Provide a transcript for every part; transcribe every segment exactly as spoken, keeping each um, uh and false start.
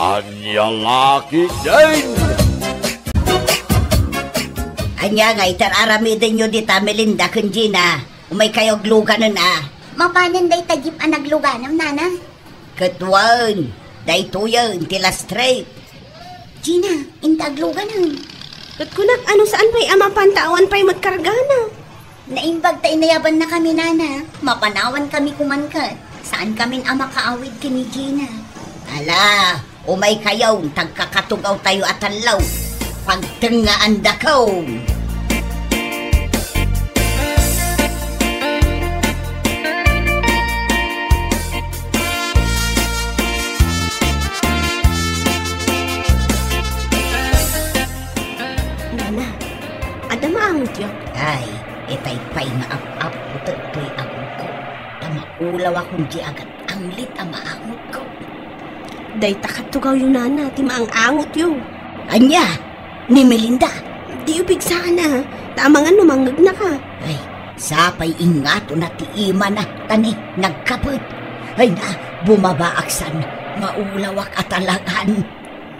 Ania la ketdin? Ania ngay ti ar-aramidenyo dita, Melinda ken Gina? Umaykayo agluganen a. Mapanen dayta jeep a nagluganem, nana? Ket wen, daytoyen ti last trip. Gina, inta agluganen. Ket kunak, ano, saan pay a mapan ta awan pay met kargana? Naimbag ta inayabannakami, nana. Mapanawankami koman ket. Saankamin a makaawid ken ni Gina. Ala, umaykayon, ta agkakatugawtayo a tallo. Pagtengngaandakon. Nana, adda maangotyo? Ay, itay pay nga ap-apputek toy agko. Ta maulawakon diay agat-anglit a maangotko. Dayta katugawyo, nana, ti maang-angotyo. Ania? Ni Melinda? Diyo pigsaan a, ta amangan no mangngegnaka. Ay, sapay ingatona ti imana, ta ni nagkapet. Ay na, bumabaak san, maulawak a talagan.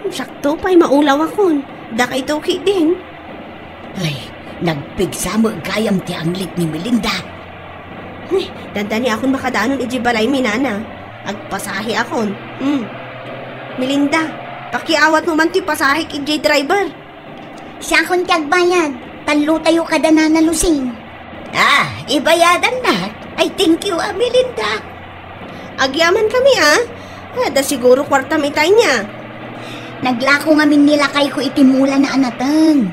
Siakto pay maulawakon. Dakayto ketdin. Ay, nagpigsa met gayam ti anglit ni Melinda. Ay, dandaniakon makadanon idiay balaymi, nana. Agpasaheakon. Hmm. Melinda, pakiawatmo man ti pasahek idiay driver. Siakon ti agbayad. Tallotayo kada nana Lucing. Ah, ibayadannak. Ay, thank you, a, Melinda. Agyamankami, a. Adda siguro kuartam itay nia. Naglako ngamin ni lakayko iti mulana a nateng.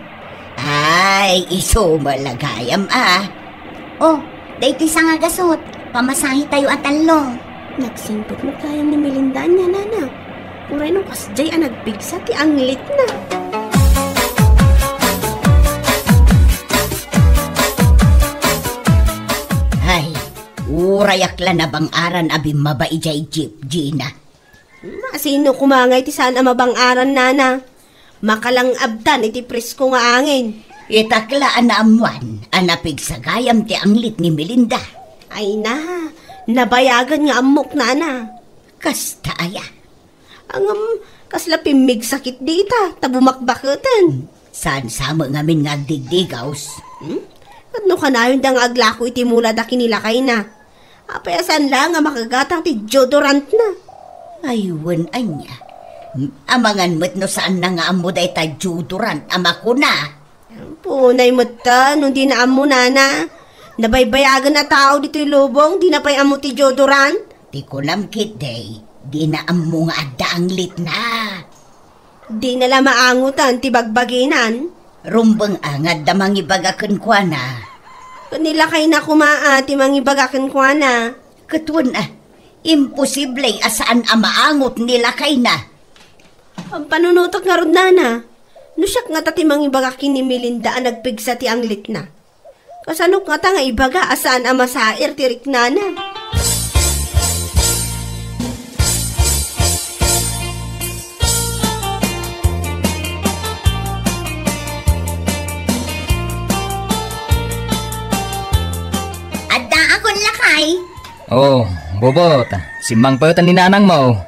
Ay, isu met la gayam, a. Oh, daytoy sangagasut. Pamasahetayo a tallo. Nagsingpet met gayam ni Melinda ania, nana. Uray no kasdiay a nagpigsa ti anglitna. Ay, urayak la nabang-aran a bimmaba idiay jeep, Gina. Masino koma ngay ti saan a mabang-aran, nana? Makalang-abtan iti presko nga angin. Itak la a naammoan a napigsa gayam ti anglit ni Melinda. Ay na, nabayagen nga ammok, nana. Kasta aya? Ngem, kasla pimmigsa ketdi ita, ta bumakbaketen. Saan sa met ngamin nga agdigdigaws? Hmm? Ket no kanayon da nga aglako iti mulada ken ni lakayna? Apay a saan laeng a makagatang ti deodorantna? Ay, wen ania. Amangan met no saanna nga ammo dayta deodorant a makuna. Punay met ta no dina ammo, nana. Nabaybayagen a tao ditoy lubong, dina pay ammo ti deodorant. Ti kunam ketdi, dina ammo nga adda anglitna. Dina la maangotan ti bagbaginan. Rumbeng a nga adda mangibaga kenkuana. Ket ni lakayna koma a ti mangibaga kenkuana. Ket wen a, imposible a saan a maangot ni lakayna. Pampanunotek ngarud, nana. No siak ngata ti mangibaga ken ni Melinda a nagpigsa ti anglitna. Kasanok ngata nga ibaga a saan a masair ti riknana? Addaakon, lakay. Oh, Bobot, simmangpeten ni nanangmo.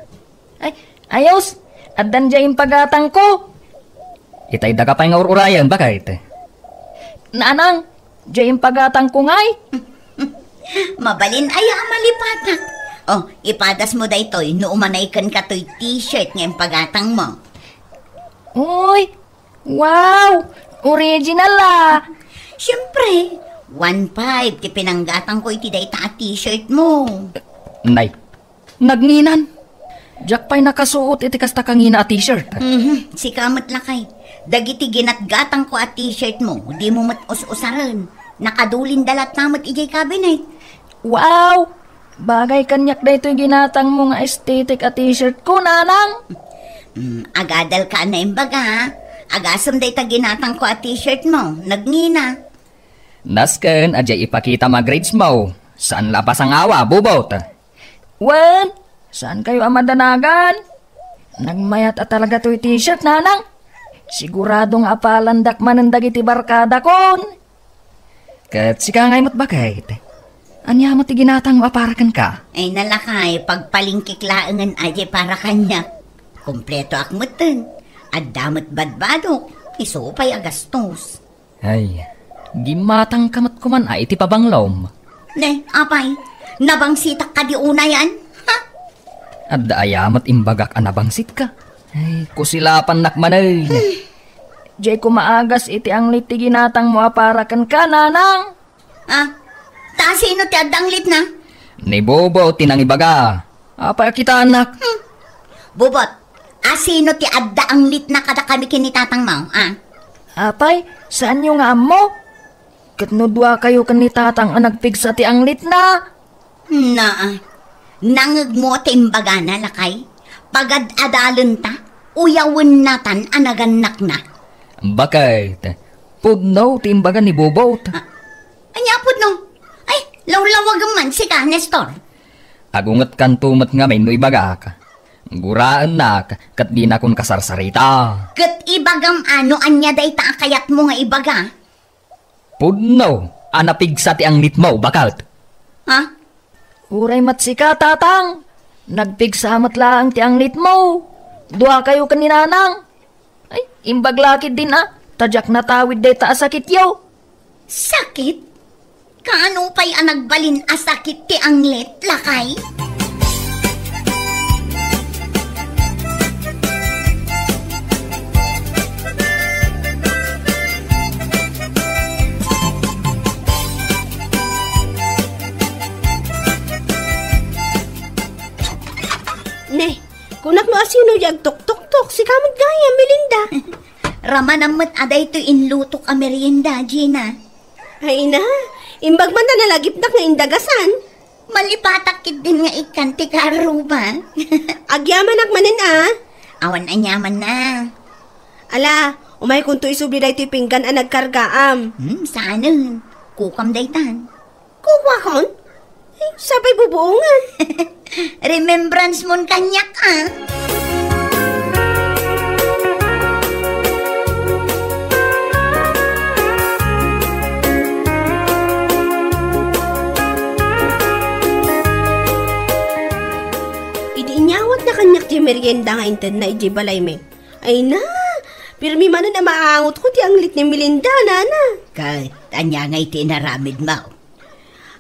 Ay, ayos! Addan diay impagatangko! Itay daka pay nga ur-urayen, baket? Nanang, diay impagatangko ngay? Mabalin aya a malipatak. Oh, ipadasmo daytoy no umanay kenka toy t-shirt nga impagatangmo. Uy! Wow! Original, ah! Siyempre, one five ti pinanggatangko iti dayta a t-shirt mo. Nay, Nagnginan. Diak pay nakasuot iti kasta kangina a t-shirt. Mhm, sika met, lakay. Dagiti ginatgatangko a t-shirtmo, dimo met us-usaren. Nakadulinda latta met idiay cabinet. Wow! Bagay kaniak daytoy ginatangmo nga aesthetic a t-shirtko, nanang. Mm, agadalka a naimbaga, ha? Agasem dayta ginatangko a t-shirtmo, nagngina. Nasken a diay ipakitam a gradesmo. Saan la a pasangawa, Bobot. Wen, saankayo a madanagan? Nagmayat a talaga toy t-shirt, nanang. Sigurado nga apalandak manen dagiti barkadakon. Ket sika ngay met, baket. Ania met ti ginatangmo a para kenka? Ay, nalakay, pagpalingkik laengen a diay para kaniak. Kumpletoak metten. Adda met badbadok, isu pay a gastos. Ay, gimmatangka met koman a iti pabanglom. Ne, apay, nabangsitak kadi unayan? Ha? Adda aya met imbagak a nabangsitka? Ay, kusilapannak manen. Hmm. Diay ko maagas iti anglit ti ginatangmo a para kenka, nanang. Ah, ta sino ti adda anglitna? Ni Bobo ti nangibaga. Apay a kitaennak? Hmm. Bobot, a sino ti adda anglitna kadakami ken ni tatangmo, ah? Apay, saanyo nga ammo? Ket no duakayo ken ni tatang a nagpigsa ti anglitna? Naa, nangegmo ti imbagana, lakay? Pagad-adalenta, uyawennatan a nagannakna. Baket, pudno ti imbaga ni Bobot. Ah, ania pudno? Ay, lawlawagem man sika, Nestor. Agungetkanto met ngamin no ibagak. Guraennak ket dinakon kasarsarita. Ket ibagam a no ania dayta a kayatmo nga ibaga? Pudno a napigsa ti anglitmo, baket. Ha? Uray met sika, tatang. Nagpigsa met laeng ti anglitmo. Duakayo ken ni nanang. Ay, imbag la ketdin a, ta diak natawid dayta a sakityo. Sakit? Kaano pay a nagbalin a sakit ti anglit, lakay? Ne, kunak no asino diay agtuktoktok, sika met gayam, Melinda. Ramanam met a daytoy inlutok a merienda, Gina. Ay na, imbag man ta nalagipnak nga indagasan. Malipatak ketdin nga ikkan ti karuba. Agyamanak manen a. Awan aniamanna. Ala, umaykonto isubli daytoy pinggan a nagkargaam. Hmm, saanen. Kukam daytan. Kukuakon? Ay, sapay bubuongan. Remembrance mon kaniak, ah. Idi inyawatna kaniak ti merienda nga intedna idiay balaymi. Ay na, pirmi manen a maangotko ti anglit ni Melinda, nana. Ket ania ngay ti inaramidmo?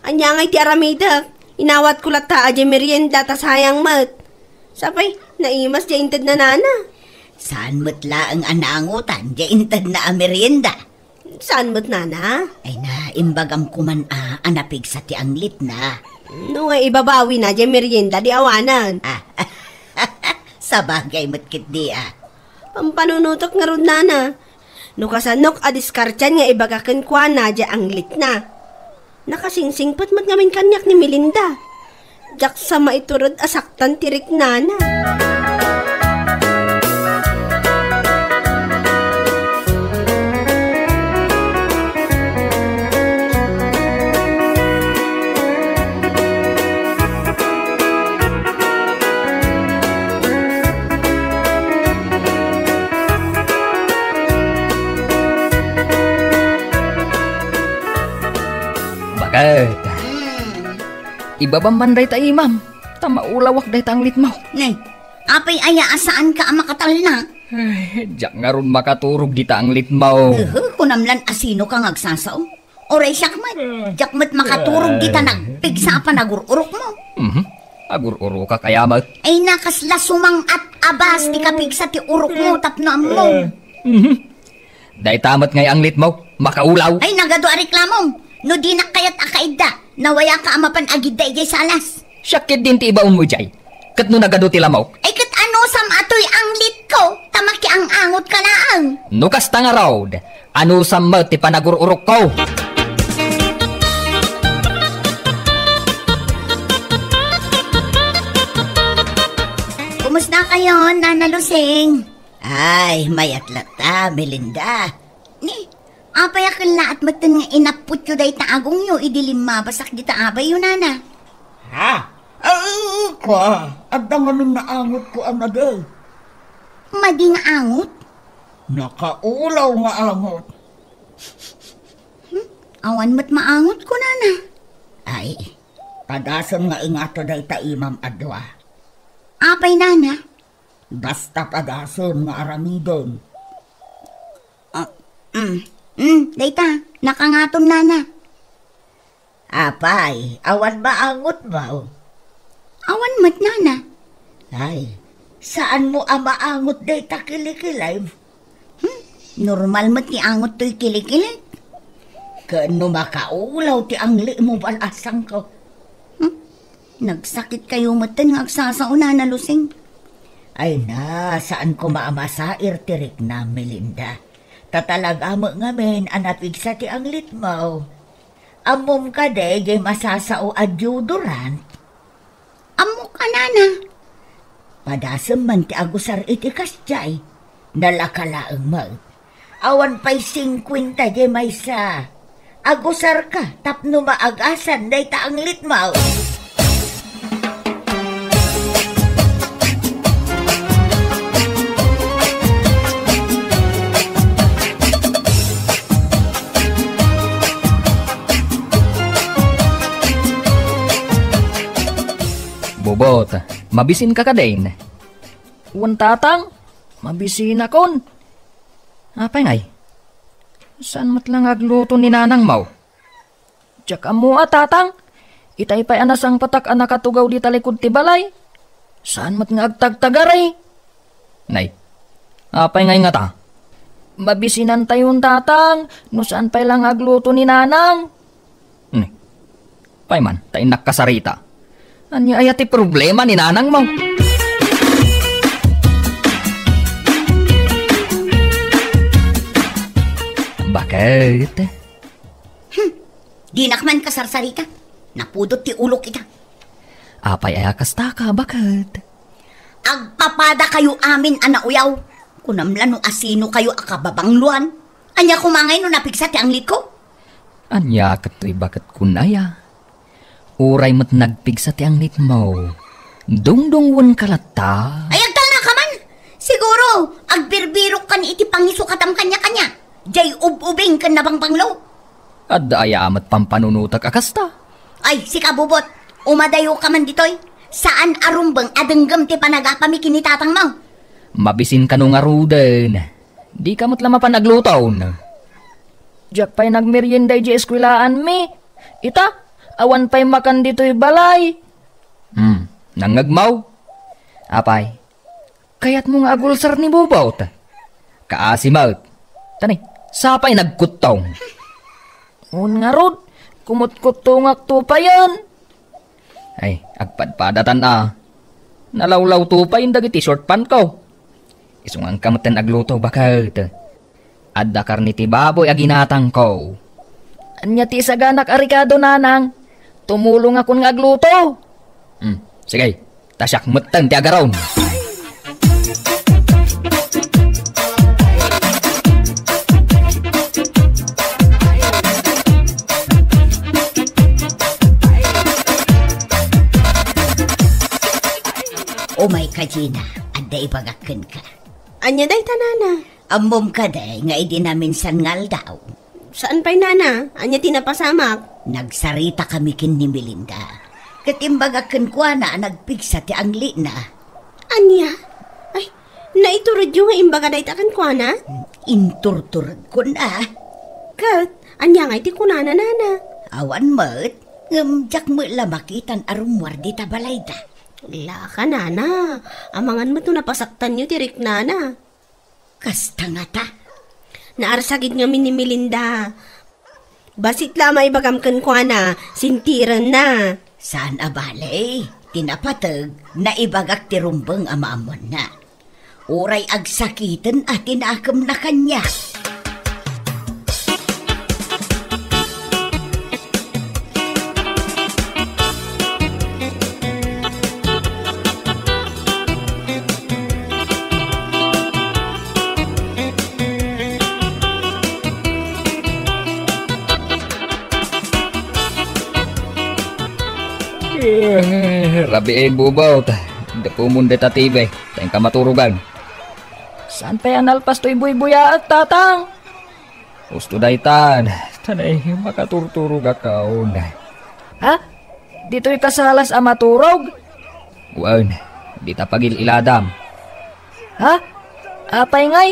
Ania ngay ti aramidek? Inawatko latta a diay merienda ta sayang met. Sapay, naimas diay intedna, nana. Saan met laeng a naangotan diay intedna a merienda? Saan met, nana? Ay na, imbagam koman a, a napigsa ti anglitna. No nga ibabawina diay merienda, di awanen. Ah, sabagay met ketdi, ah. Pampanunotek ngarud, nana. No kasanok a diskartian nga ibaga kenkuana diay anglitna. Nakasingsingpet met ngamin kaniak ni Melinda. Diak sa maiturod a saktan ti riknana. Baket. Hmm. Ibabam man dayta imam, ta maulawak dayta anglitmo. Ne, apay aya a saanka a makatalna? Ay, diak ngarud makaturog dita anglitmo. Uhu, kunam lan a sinoka nga agsasao. Uray siak met, diak met makaturog dita nagpigsa a panagur-urokmo. Mhm. Agur-urokak aya met? Ay, na kasla sumang-at a bas ti kapigsa ti urokmo tapno ammo. Mhm. Dayta met ngay anglitmo, makaulaw. Ay, nagadu a reklamom. No dinak kayat a kaidda, nawayaka a mapan agidda idiay salas. Siak ketdin ti ibaonmo idiay. Ket no nagadu ti lamok? Ay, ket anusam a toy anglitko, ta makiang-angotka laeng. No kasta ngarud, anusam met ti panagur-urokko. Kumusta kayo, Nana Lusing? Ay, mayat latta, Melinda. Ni, apay a kellaat metten nga inapputyo dayta agongyo idi limmabasak dita abayyo, nana? Ha? Ay, kua, adda ngamin naangotko a madi. Madi nga angot? Nakaulaw nga angot. Hmm? Awan met maangotko, nana. Ay, kadasem nga ingato dayta imam a dua. Apay, nana? Basta padasem nga aramiden. Ah, mm, mm, dayta, nakangaton, nana. Apay, awan maangotmo? Awan met, nana. Ay, saanmo a maangot dayta kilikilem? Hmm, normal met ti angot toy kilikilem. Ken no makaulaw ti anglimo, balasangko. Hmm? Nagsakit kayo metten nga agsasao, Nana Lusing. Ay na, saan koma a masair ti riknam, Melinda. Ta talaga met ngamin a napigsa ti anglitmo. Ammom kadi jay masasao a deodorant? Ammok a, nana. Padasem man ti agusar iti kasdiay. Nalaka laeng met. Awan pay singkuenta jay maysa. Agusarka tapno maagasan dayta anglitmo. Bubot, mabisinka kadin? Wen, tatang, mabisinakon. Apay ngay? Saan met la nga agluto ni nanangmo? Diak ammo a, tatang. Itay pay a nasangpetak a nakatugaw dita likud ti balay. Saan met nga agtagtagari. Nay, apay ngay ngata? Mabisinantayon, tatang, no saan pay la nga agluto ni nanang. Hmm. Pay man, ta innak kasarita. Ania aya ti problema ni nanangmo? Baket? Hmm. Dinak man kasarsarita. Napudot ti ulok ita. Apay aya kastaka, baket? Agpapada kayo amin a nauyaw. Kunam la no asino kayo a kababangloan. Ania koma ngay no napigsa ti anglitko? Ania ket toy baket kun aya? Uray met nagpigsa ti anglitmo, dungdungwenka latta. Ay, agtalnaka man! Siguro, agbirbirokkan iti pangisukatam kaniakania. Jay ub-ubing ken nabangbanglo. Adda aya met pampanunotek a kasta? Ay, sika, Bubot, umadayoka man ditoy. Saan a rumbeng a denggem ti panagapami ken ni tatangmo. Mabisin kano ngaruden. Dika met la mapan agluton. Diak pay nagmerienda idiay eskuelaanmi. Ita, awan pay makan ditoy balay. Hmm, nangngegmo? Apay, kayatmo nga agulsar ni Bubot? Kaasi met. Tani, sapay nagkuttong. Wen ngarud, kumutkuttongakto payen. Ay, agpadpadatan a. Nalawlawto payen dagiti short pantko. Isunganka metten agluto, baket. Adda karne ti baboy a ginatangko. Ania ti isaganak a rekado, nanang? Tumulongakon nga agluto. Hmm, sige. Ta siak metten ti agaron. Umayka, Gina, adda ibagak kenka. Ania dayta, nana? Ammom kadi nga idi naminsan nga aldaw? Saan pay, nana? Ania ti napasamak? Nagsaritakami ken ni Melinda. Ket imbagak kenkuana a nagpigsa ti anglina. Ania? Ay, naituredyo nga imbaga dayta kenkuana? Inturturedkon a. Ket, ania ngay ti kunana, nana? Awan met, ngem diak met la makitan a rummuar dita balayda. Laka, nana, amangan met no napasaktanyo ti riknana. Kasta ngata? Naarsakit ngamin ni Melinda. Bassit la a maibagam kenkuana, sintirenna. Saan a bale, ti napateg, naibagak ti rumbeng a maammoanna. Uray agsakiten a ti nakemna kaniak. Eh, rabii, Bubot. Dapumon dayta T V, ta inka maturogan. Saan pay a nalpas toy buybuyaak, tatang? Husto daytan, ta nay makaturturogakon. Ha? Ditoy kasalas a maturog? Wen, dita pagil-iladam. Ha? Apay ngay?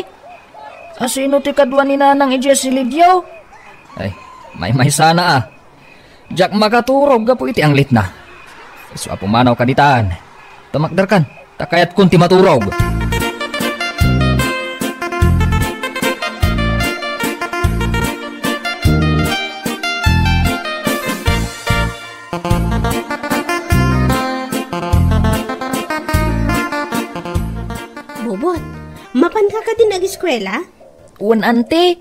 Asino ti kadua ni Nanang idiay silidyo? Ay, maymaysana a. Diak makaturog gapu iti anglitna. Isu a pumanaw kaditan. Tumakderkan, ta kayatkon ti maturog. Bobot, mapanka kadin ageskuela? Wen, anti.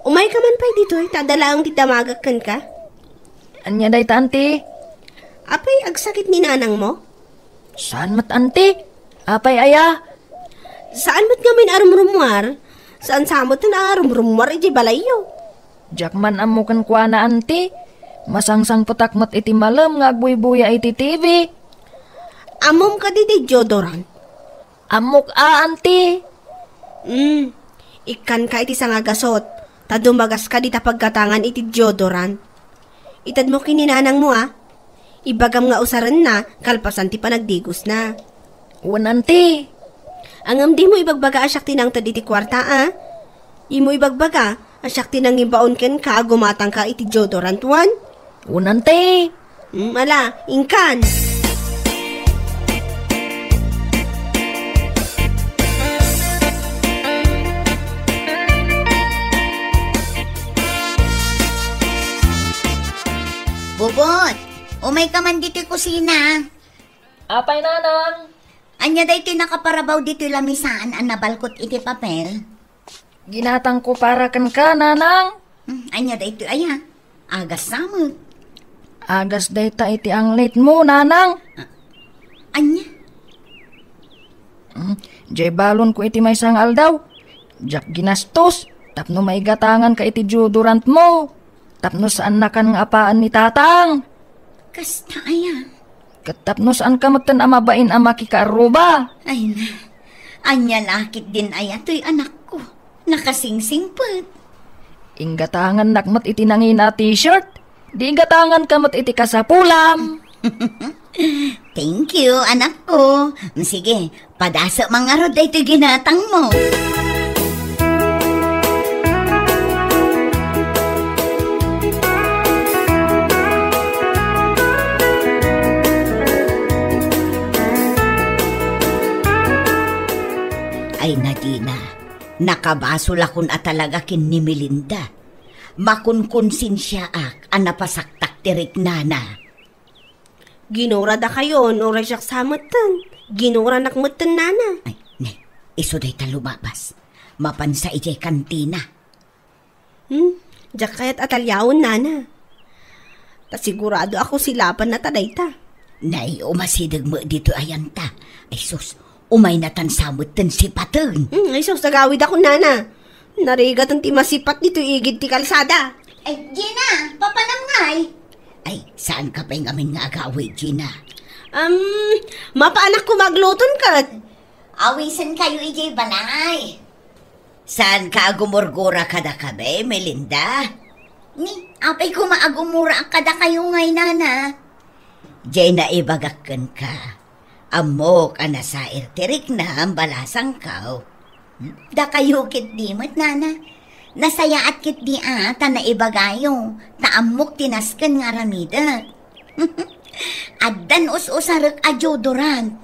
Umayka man pay ditoy, ta adda laeng ti damagek kenka. Ania dayta, anti? Apay, agsakit ni nanangmo? Saan met, anti. Apay aya? Saan met ngamin a rumrumuar? Saan sa met a rumrumuar idiay balayyo? Diak man ammo kenkuana, anti. Masangsangpetak met iti malem nga agbuybuya iti T V. Ammom kadi ti deodorant? Ammok a, anti. Hmm, ikkanka iti sangagasut, ta dumagaska dita paggatangan iti deodorant. Itedmo ken ni nanangmo a. Ibagam nga usarenna kalpasan ti panagdigosna. Wen, anti. Ngem dimo ibagbaga a siak ti nangted iti kuarta a. Dimo ibagbaga a siak ti nangimbaon kenka a gumatangka iti deodorant wen? Wen, anti. Hmm, ala, inkan. Bobot, umayka man ditoy kusina. Apay, nanang? Ania daytoy nakaparabaw ditoy lamisaan a nabalkot iti papel? Ginatangko para kenka, nanang. Hmm, ania daytoy aya? Agas sa met. Agas dayta iti anglitmo, nanang. Ah, ania? Hmm, diay balonko iti maysa nga aldaw. Diak ginastos tapno maigatanganka iti deodorantmo. Tapno saannakan nga apaen ni tatang. Kasta aya? Ket tapno saanka metten a mabain a makikaarruba. Ay na, ania la ketdin aya toy anakko? Nakasingsingpet. Inggatangannak met iti nangina a t-shirt. Di inggatanganka met iti kasapulam. Thank you, anakko. Sige, padasek man ngarud daytoy ginatangmo. Ay, Nadina, nakabasolakon a talaga ken ni Melinda. Makonkonsensiaak a napasaktak ti riknana. Ginura dakayon, uray siak sa metten. Ginuranak metten, nana. Ay, ne, isu dayta lumabas. Mapansa idiay kantina. Hmm, diak kayat a taliawen, nana. Ta sigurado a kusilapanna ta dayta. Nay, umasideg met ditoy ayanta. Ay sus, umaynatan sa metten sipaten. Hmm, ay sus, agawidakon, nana. Narigaten ti masipat ditoy igid ti kalsada. Ay, Gina, papanam ngay? Ay, saanka pay ngamin nga agawid, Gina? Um, mapaanakko magluton ket. Awisenkayo idiay balay. Saanka a gumurgura kadakami, Melinda? Ni, apay koma a gumuraak kadakayo ngay, nana? Diay naibagak kenka. Ammok a nasair ti riknam, balasangko. Dakayo ketdi met, nana. Nasayaat ketdi a ta naibagayo, ta ammok ti nasken nga aramidek. Addan us-usarek a deodorant.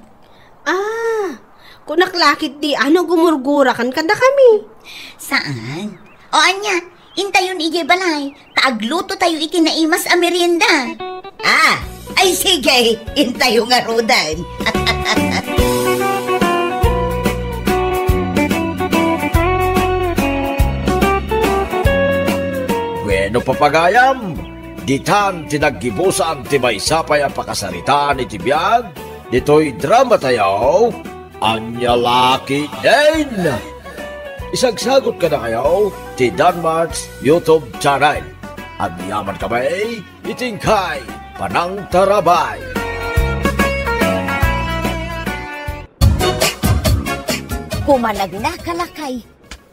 Ah, kunak la ketdi a no gumurgurakan kadakami. Saan? O ania, intayon idiay balay, ta aglutotayo iti naimas a merienda. Ah, ay sige, intayo ngaruden. Bueno, papagayam, ditan ti naggibusan ti maysa pay a pakasaritaan iti biag ditoy dramatayo, Ania la ketdin. Isagsagot kadakayo ti Danmarks YouTube channel. Agyaman kami iti inkay panangtarabay. Kumanagnaka lakay,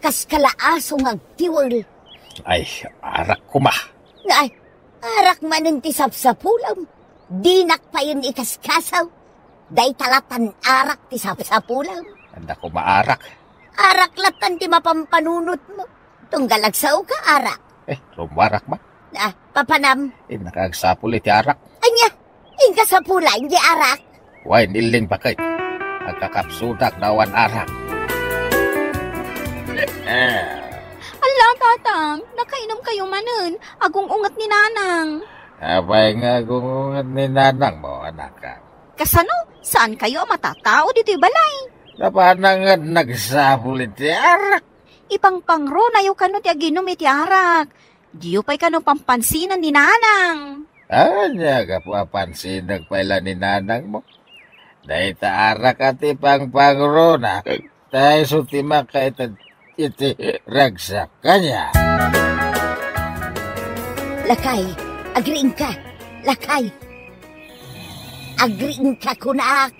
kas kalaaso nga agtiwel. Ay, arak koma. Ay, arak manen ti sapsapulam. Dinak payen ikaskasaw. Dayta latan arak ti sapsapulam. Adda koma arak. Arak latan ti mapampanunotmo. Tunggal agsaoka, arak. Eh, rumbak man. Ah, papanam. Innak agsapul iti arak. Ania? Inka sapula, iti arak? Wen, illing baket. Agkakapsudak no awan arak. Alla, tatam, nakainom kayo manen. Agung-unget ni nanang. Apay nga agung-unget ni nanangmo, anakak? Kasano? Saan kayo a matatao ditoy balay? Napana nga nagsapul iti arak. Ipangpangronayo kano ti aginom iti arak. Diyo pay kano pampansinan ni nanang. Ania, gapu a pansinek pay la ni nanangmo? Dayta arak a ti pangpangrona. Ta isu ti makaitad iti ragsak. Ania? Lakay, agriingka. Lakay. Agriingka, kunak.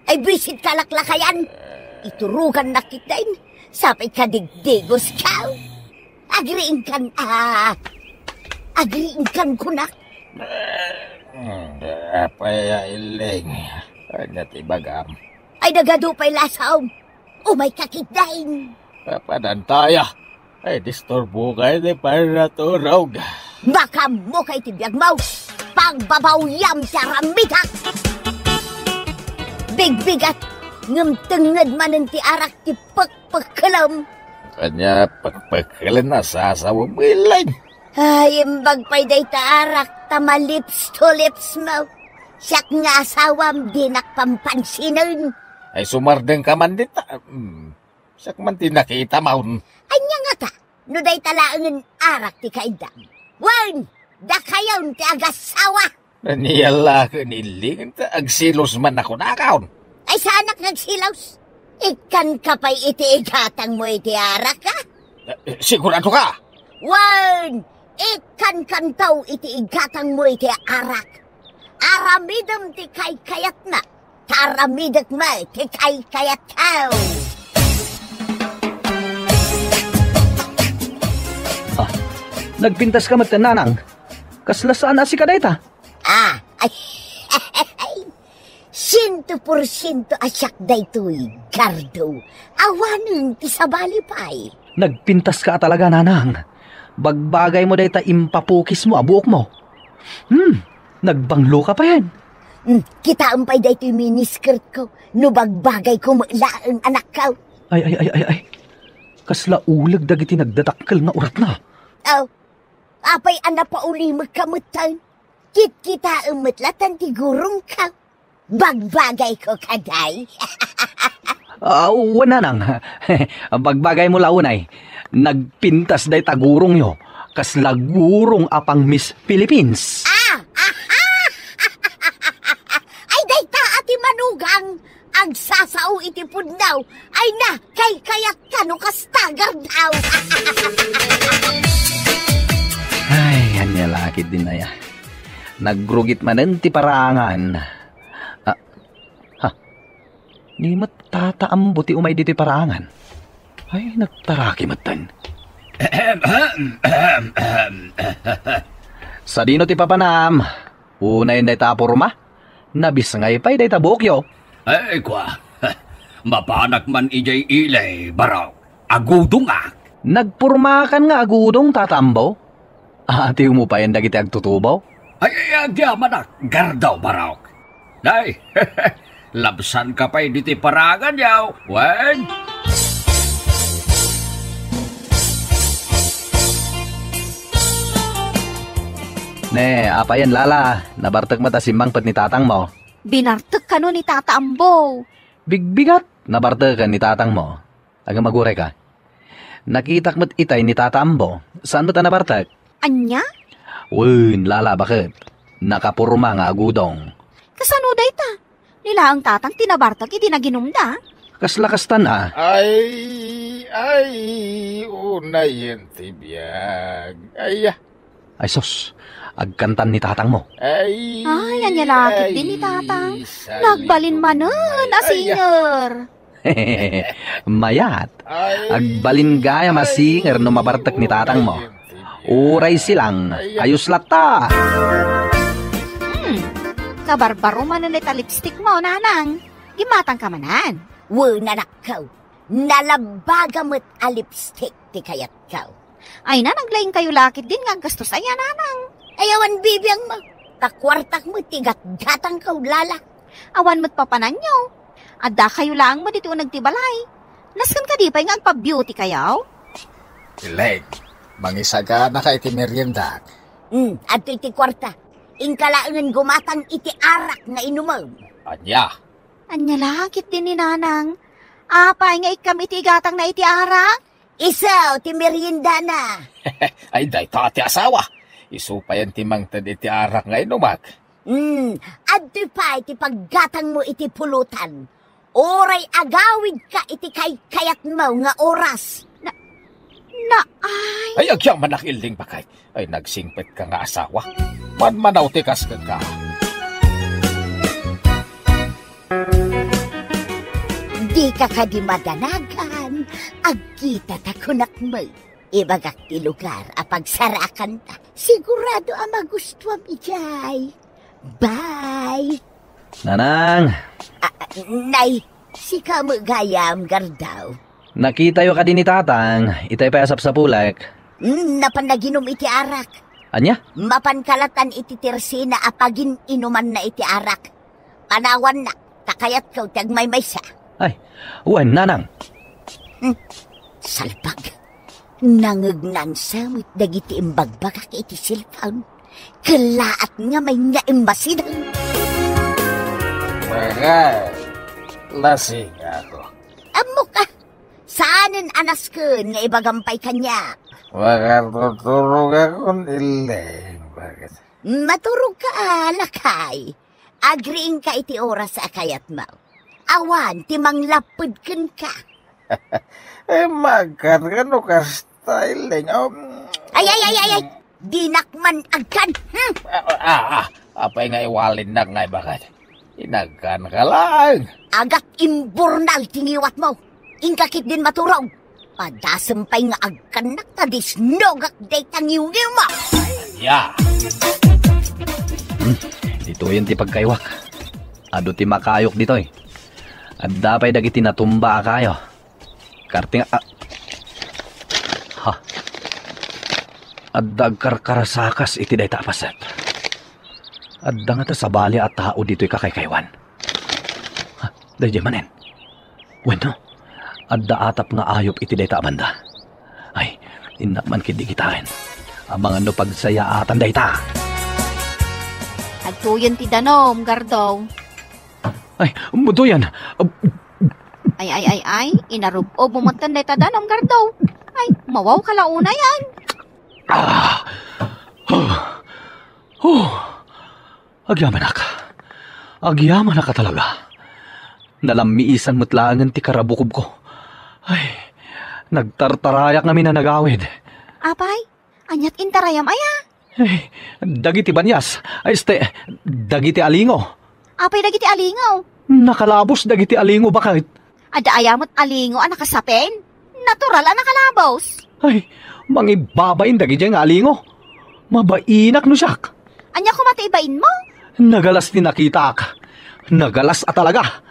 Ay, buisit ka laklakayan. Iturugannak ketdin. Sapay ka digdigos ka. Agriingkan, ah, agriingkan kunak. Hmm, apay a illing. Ania ti ibagam? Ay, nagadu pay lasam. Umayka ketdin. Papadantaya. Ay, disturbo kay ti panaturog. Makaammo kay ti biagmo. Pagbabawyam ti aramidek. Bigbigat, ngem tengnged manen ti arak ti pekpekkelem. Ania pekpekkelen a sasawem, illing? Ay, imbag pay dayta arak ta ma-lips to lips mo. Siak nga asawam, dinak pampansinen. Ay, sumardengka man dita. Hmm. Siak man ti nakitam. Ania ngata? No dayta laengen arak ti kaiddam. Wen, dakayon ti agasawa. Ania la ket, illing, ta agselos man a kunakon. Ay, saanak nga agselos. Ikkanka pay iti igatangmo iti arak, a? Eh, sigurado ka? Wen, ikkankanto iti igatangmo iti arak. Aramidem ti kaykayatna, ta aramidek met ti kaykayatko. Ah, nagpintaska met, nanang. Kasla saan a sika dayta? Ah, ay, siento porsiento a siak daytoy, Gardo. Awanen ti sabali pay. Nagpintaska a talaga, nanang. Bagbagaymo dayta impapukismo a buokmo. Hmm, nagbangloka payen. Hmm, kitaem pay daytoy miniskirtko no bagbagayko met laeng, anakko. Ay, ay, ay, ay, ay. Kasla uleg dagiti nagdadakkel nga uratna. Aw, apay a napaulimekka metten? Kitkitaem met laeng ti gurongko. Bagbagayko kadi? Ah, wen, nanang. Bagbagaymo la unay. Nagpintas dayta gurongyo. Kasla gurong a pang-Miss Philippines. Ah! Ay, dayta a ti manugang. Agsasao iti pudno. Ay na, kaykayatko no kasta, Gardo. Ay, ania la ketdin aya. Nagrugit manen ti paraangan. Ah, ha? Ni met Tata Ambo ti umay ditoy paraangan. Ay, nagtaraki metten. Sadino ti papanam? Unayen dayta a porma? Nabisngay pay dayta buokyo. Ay, kua. Mapanak man idiay ili, Barok. Agudongak. Nagpormakan nga agudong, Tata Ambo? Atiwmo payen dagiti agtutubo? Ay, ay, agyamanak, Gardo, Barok. Nay, labsanka pay ditoy paraangan, yaw. Wen? Ne, apayen, Lala, nabartek met a simmangpet ni tatangmo. Binartek kano ni Tata Ambo. Bigbigat, nabarteken ni tatangmo. Agamaguray ka. Nakitak met itay ni Tata Ambo. Saan met a nabartek? Ania? Wen, Lala, baket. Nakaporma nga agudong. Kasano dayta? Ni laeng tatang ti nabartek idi naginumda. Kasla kastan a. Ay, ay, unayen ti biag. Ay, ah. Ay, sus, agkantan ni tatangmo. Ay, ay, ania la ketdin ni tatang? Nagbalin manen a singer. Mayat. Agbalin gayam a singer no mabartek ni tatangmo. Uray silang, ayos latta. Hmm. Ta barbaro manen ita lipstick mo, nanang. Gimmatangka manen. Wen, anakko. Nalabaga met a lipstick ti kayatko. Ay, nanang, laingkayo la ketdin nga aggastos aya, nanang. Ay, awan bibiangmo. Ta kuartak met ti gatgatangko, lala. Awan met papananyo. Addakayo laeng met iti uneg ti balay. Nasken kadi pay nga agpa-beauty kayo? Ileg, mangisaganaka iti meriendak. Hmm, adtoy ti kuarta. Inka laengen gumatang iti arak nga inumem. Ania? Ania la ketdin ni nanang? Apay nga ikkam iti igatangna iti arak? Isu ti meriendana. Ay, dayta ti asawa. Isu payen ti mangted iti arak nga inumak. Hmm, adtoy pay ti paggatangmo iti pulutan. Uray agawidka iti kaykayatmo nga oras. Na, naay. Ay, agyamanak, Ileg, baket. Ay, nagsingpetka nga asawa. Manmanaw ti kas kenka. Dika kadi madanagan, agkita ta kunak met. Ibagak ti lugar a pagsarakanta. Sigurado a magustuam idiay. Bye! Nanang! Ah, nay, sika met gayam, Gardaw. Nakitayo kadi ni Tatang, itay pay a sapsapulek. Hmm, napan naginum iti arak. Ania? Mapan kalatan iti tersena a pagin-inumanna iti arak. Panawannak, ta kayatko ti agmaymaysa. Ay, wen, nanang. Hmm, salbag. Nangegnansa met dagiti imbagbagak iti cellphone. Kellaat nga main nga immasideg. Baket, lasingako. Ammok a, saanen a nasken nga ibagam pay kaniak. Makatuturogakon, Ileg, baket. Maturogka a, lakay. Agriingka iti oras a kayatmo. Awan ti manglapped kenka. Eh, magkat kano kasta, Ileg? Um, ay, ay, ay, ay, ay! Dinak man agkan! Hmm? Ah, ah, ah, apay nga iwalinnak nga ibagat? Inagkanka laeng. Agat imburnal ti ngiwatmo. Inka ketdin maturog. Padasem pay nga agkannak ta disnogak dayta ngiwngiwmo. Ya. Hmm, ditoyen ti pagkayuak. Adu ti makayok ditoy. Adda pay dagiti natumba a kayo. Karting a, ha. Adda agkarkarasakas iti dayta a paset. Adda ngata sabali a tao ditoy kakaykaywan. Ha, daydiay manen. Wenno, adda atap nga ayup iti dayta a banda. Ay, innak man ketdi kitaen. Amangan no pagsayaatan dayta. Agtoyen ti danom, Gardaw. Ay, butoyan. Ay, ay, ay, ay, inarub-ob mo metten dayta danom, Gardaw. Ay, mawawka la unayen. Ah. Oh. Oh. Agyamanak. Agyamanak a talaga. Nalammiisan met laengen ti karabukobko. Ay, nagtartarayak ngamin a nagawid. Apay, aniat intarayam aya? Ay, dagiti banias, ay, este, dagiti alingo. Apay dagiti alingo? Nakalabos dagiti alingo, baket. Adda aya met alingo a nakasapen? Natural a nakalabos. Ay, mangibabain dagidiay nga alingo. Mabainak no siak. Ania koma ti ibainmo? Nagalas ti nakitak. Nagalas a talaga.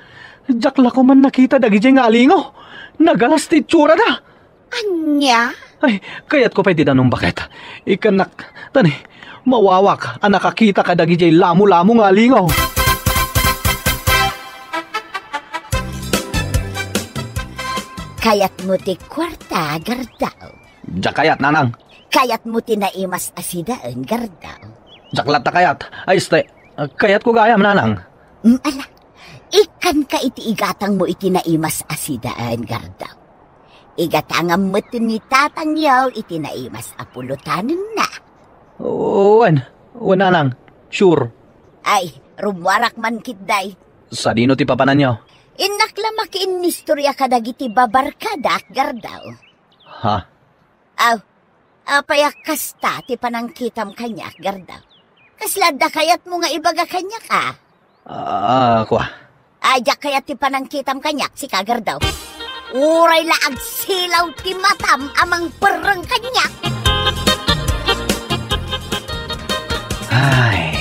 Diak la koman nakita dagidiay nga alingo. Nagalas ti itsurada. Ania? Ay, kayatko pay ti danom, baket. Ikkannak, tani, mawawak a nakakita kadagidiay lamolamo nga alingo. Kayatmo ti kuarta, Gardaw? Diak kayat, nanang. Kayatmo ti naimas a sidaen, Gardaw? Diak latta kayat. Ay, este, kayatko gayam, nanang. Mm, ala, ikkanka iti igatangmo iti naimas a sidaen, Gardaw. Igatangam met ni tatangyo iti naimas a pulotanenna. Wen, wen, nanang. Sure. Ay, rummuarak man ketdi. Sadino ti papananyo? Innak la makiinnistorya kadagiti babarkadak, Gardaw. Ha? Aw, apay a kasta ti panangkitam kaniak, Gardaw? Kasla adda kayatmo nga ibaga kaniak, a? Ah, kua. Ay, diak kayat ti panangkitam kaniak, sika, Gardaw. Uray la agsilaw ti matam a mangperreng kaniak. Ay.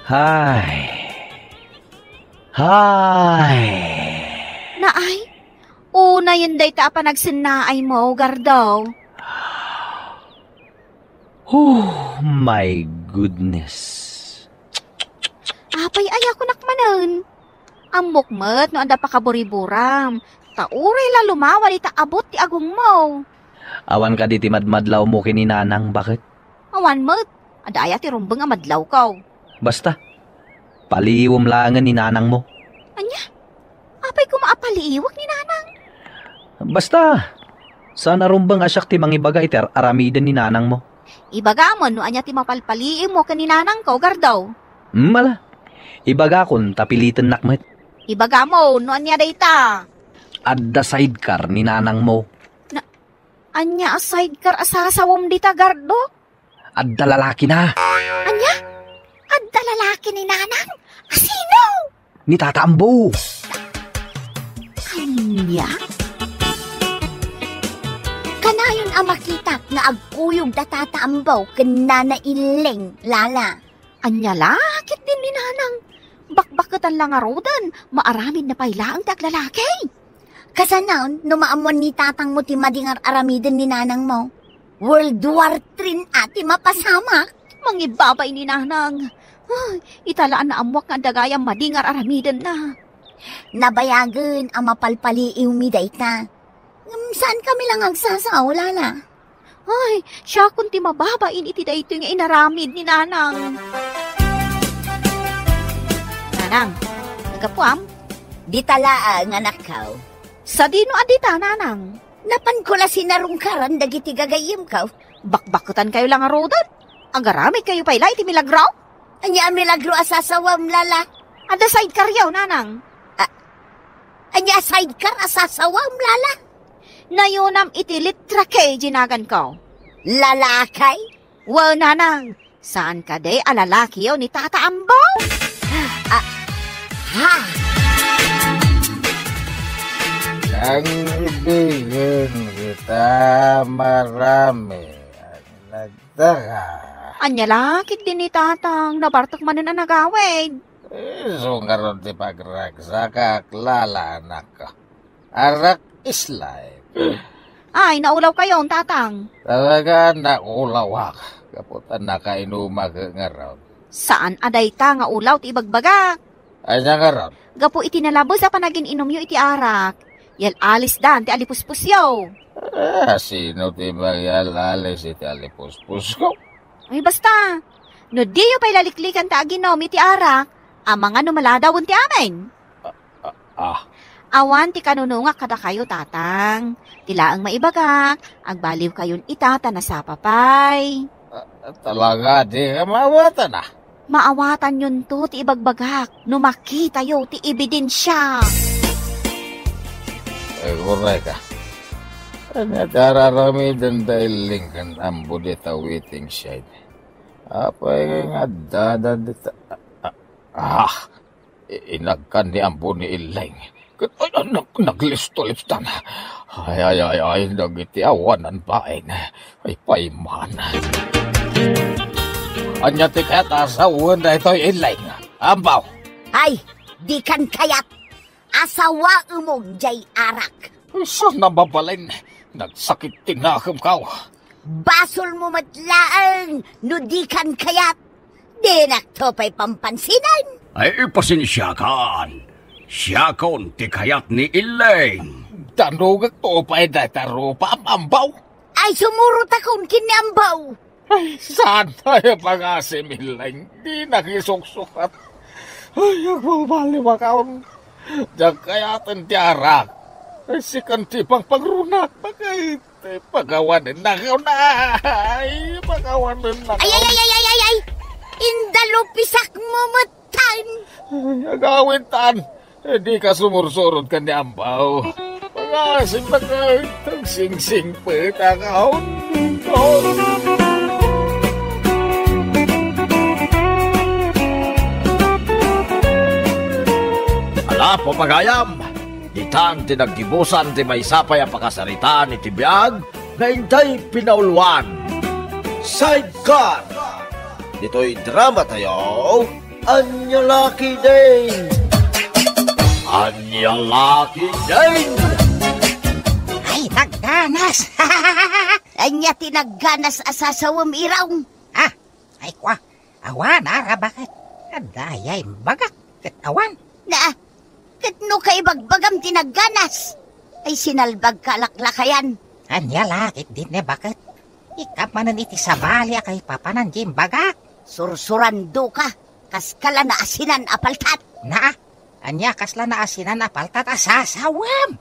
Hay. Hay. Naay, unayen dayta a panagsennaaymo, Gardaw. Oh my goodness. Apay, ayakunak manen. Ammok met no adda pakaburiburam, ta uray la lumawa dita abut ti agongmo. Awan kadi ti madmadlawmo ken ni Nanang, baket? Awan met. Adda aya ti rumbeng a madlawko? Basta, paliiwem laengen ni Nanangmo. Ania? Apay koma a paliiwek ni Nanang? Basta, saan a rumbeng a siak ti mangibaga iti ar-aramiden ni Nanangmo. Ibagam no ania ti mapalpaliiwmo ken ni Nanangko, Gardaw. Hmm, ala. Ibagakon ta pilitennak met. Ibagam no ania dayta. Adda sidecar ni Nanangmo. Na, ania a sidecar a sasawem dita, Gardo? Adda lalakina. Ania? Adda lalaki ni Nanang? A sino? Ni Tata Ambo. Ania? Kanayon a makitak nga agkuyog da Tata Ambo ken Nana Ileng, Lala. Ania la ketdin ni Nanang? Bakbaketan la ngaruden, maaramidna pay laeng ti aglalaki. Kasano no maammuan ni tatangmo ti madi nga ar-aramiden ni nanangmo? World War Three a ti mapasamak. Mangibabay ni Nanang. Ay, ita la a naammuak nga adda gayam madi nga ar-aramidenna. Nabayagen a mapalpaliiwmi dayta. Ngem saankami la nga agsasao, Lala. Ay, siakon ti mababain iti daytoy nga inaramid ni Nanang. Nanang, nagapuam? Dita laeng, anakko. Sadino a dita, Nanang? Napanko la sinarungkaran dagiti gagayyemko. Bakbaketankayo la ngaruden? Agaramidkayo pay la iti milagro? Ania a milagro a sasawam, Lala? Adda sidecaryo, Nanang. A-, ania a sidecar a sasawam, Lala? Nayonam iti letra K, jinaganko. Lalaki? Wen, Nanang. Saan kadi a lalakiyo ni Tata Ambo? Ah, ha? Kaibigan kita marami. Nagtaka. Ania la ketdi ni Tatang, nabartek manen a nagawid. Isu ngarud ti pagragsakak, Lala, anakko. Arak is life. Ay, naulawkayon, Tatang. Talaga, naulawak. Gapu ta nakainumak ngarud. Saan a dayta nga ulaw ti ibagbagak? Ania ngarud? Gapu iti nalabes a panagin-inumyo iti arak, yal-alisdan ti alipuspusyo. Ah, sino ti mangyal-alis iti alipuspusko? Ay, basta. No diyo pay laliklikan ta aginom iti arak, amangan no maladawen ti amin. Ah, ah. Awan ti kanunongak kadakayo, Tatang. Ti laeng maibagak, agbaliwkayon ita ta nasapa pay. Ah, talaga, di ka maawatan, ah. Maawatanyonto ti ibagbagak no makitayo ti ebidensia. Ay, korek, ah. Ania ti ar-aramiden da Ileng ken Ambo dita waiting shed? Apay nga addada dita? Ah, ah, I-, inagkan ni Ambo ni Ileng. Ket, ay, ay, nag-, naglisto-listan. Ay, ay, ay, ay, dagiti awanan bain. Ay, payman. Ania ti kayat a sawen daytoy, Ileng? Ambo. Ay, dikan kayat. Asawaemon jay arak. Saan a mabalin? Nagsakit ti nakemko. Basolmo met laeng no dikan kayat. Dinakto pay pampansinan. Ay, pasensiakan. Siakon ti kayat ni Ileng. Danugekto pay dayta rupa, Ambo. Ay, sumurotakon ken ni Ambo. Ay, saan tayo pagasim, Ileng? Di nakisuksukat. Ay, agbabaliwakon. Diak kayaten ti arak. Ay, sikan ti pangpangrunak. Bakit? Pagawanennakon, ay, pagawanennakon. Ay, ay, ay, ay, ay, ay, ay! Indalupisakmo met tan! Ay, agawidtan. Eh, di ka sumursurod ken ni Ambo. Pagasim na ka, tagsingsingpetakon. Ala, papagayam! Ditan ti naggibusan ti maysa pay a pakasaritaan iti biag nga intay pinauluan. Sidecar! Ditoy drama tayo, Ania la ketdin? Ania la ketdin? Ay, nagganas! Ania ti nagganas a sasawem, Iraw? Ah, ay kua, awan, Ara, baket? Adda aya imbagak, ket awan. Na, ket no kaibagbagam ti nagganas, ay sinalbagka a laklakayan. Ania la ketdin, baket? Ikkan manen iti sabali a kaipapanan ti imbagak. Sursurandoka, kas kala naasinan a paltat. Na, ania kasla naasinan a paltat a sasawem?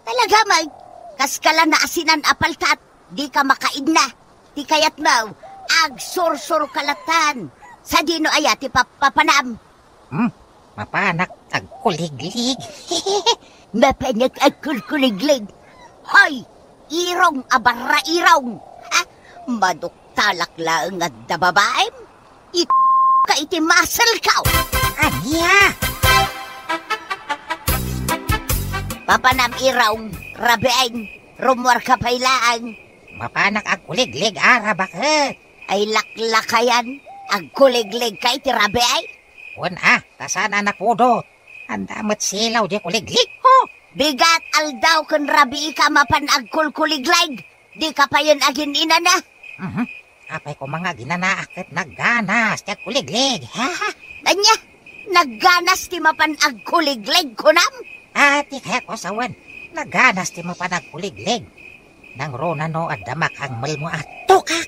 Talaga, Mike, kas kala naasinan a paltat, dika makaidna. Ti kayatmo, agsursurka latta. Sadino aya ti pappapanam? Hmm, mapanak agkuliglig. Mapanak agkulkuliglig. Hoy, Irong a barrairong! Ha? Maduktalak laeng adda babaem? It-, ka iti muscle ko! Ania? Papanam, Irong, Rabieng, rummuarka pay laeng. Mapanak agkuliglig, Ara, baket? Ay, laklakayan, agkuliglig ka iti Rabieng? Wen a, ta saan a napudot. Adda met silaw diay kuliglig. Oh, bigat aldaw ken rabiika a mapan agkulkuliglig. Dika payen agin-inana. Mhm. Apay koma nga aginanaak ket nagganas ti agkuliglig. Ha? Ania? Nagganas ti mapan agkuliglig, kunam? Ah, ti kayatko sawen, nagganas ti mapan agkuliglig. Nangruna no adda makangmelmo a tukak.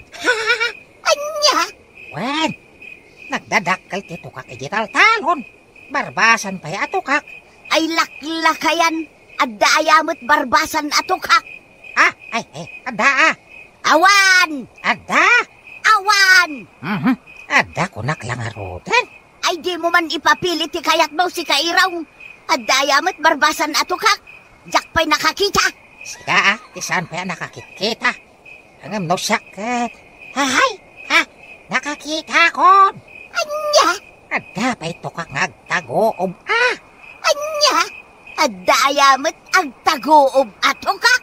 Ania? Wen, nagdadakkel ti tukak iti taltalon. Barbasan pay a tukak. Ay, laklakayan, adda aya met barbasan a tukak? Ah, ay, ay, adda, ah. Awan! Adda? Awan! Mhm. Adda kunak la ngaruden. Ay, dimo man ipapili ti kayatmo, sika, Irong. Adda aya met barbasan a tukak? Diak pay nakakita. Sika, ah, ti saan pay a nakakitkita. Ngem no siak ket, ahay, ha, nakakitakon. Ania? Adda pay tukak nga agtaguob, ah. Ania? Adda aya met agtaguob a tukak?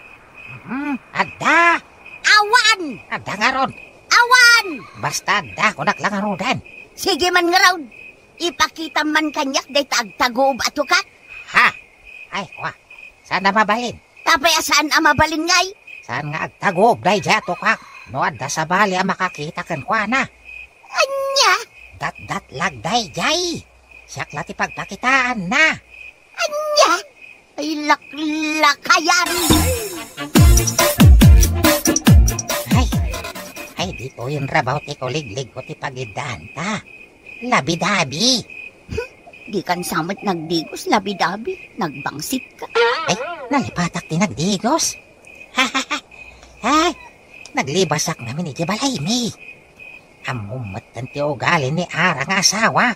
Mhm, adda. Awan! Adda ngarud. Awan! Basta adda, kunak la ngaruden. Sige man ngarud. Ipakitam man kaniak dayta agtaguob a tukak. Ha? Ay, kua. Saan a mabalin? Apay a saan a mabalin ngay? Saan nga agtaguob daydiay a tukak no adda sabali a makakita kenkuana? Ania? Datdatlag daydiay. Siak la ti pagpakitaanna. Ania? Ay, laklakayan! Ay, ay, ditoyen rabaw ti kuligligko ti pagiddaanta. Labidabi. Hmm, dikan sa met nagdigos, labidabi. Nagbangsit ka. Ay, nalipatak ti nagdigos. Ay, naglebasak ngamin iti balaymi. Ammom metten ti ugali ni Ara nga asawa.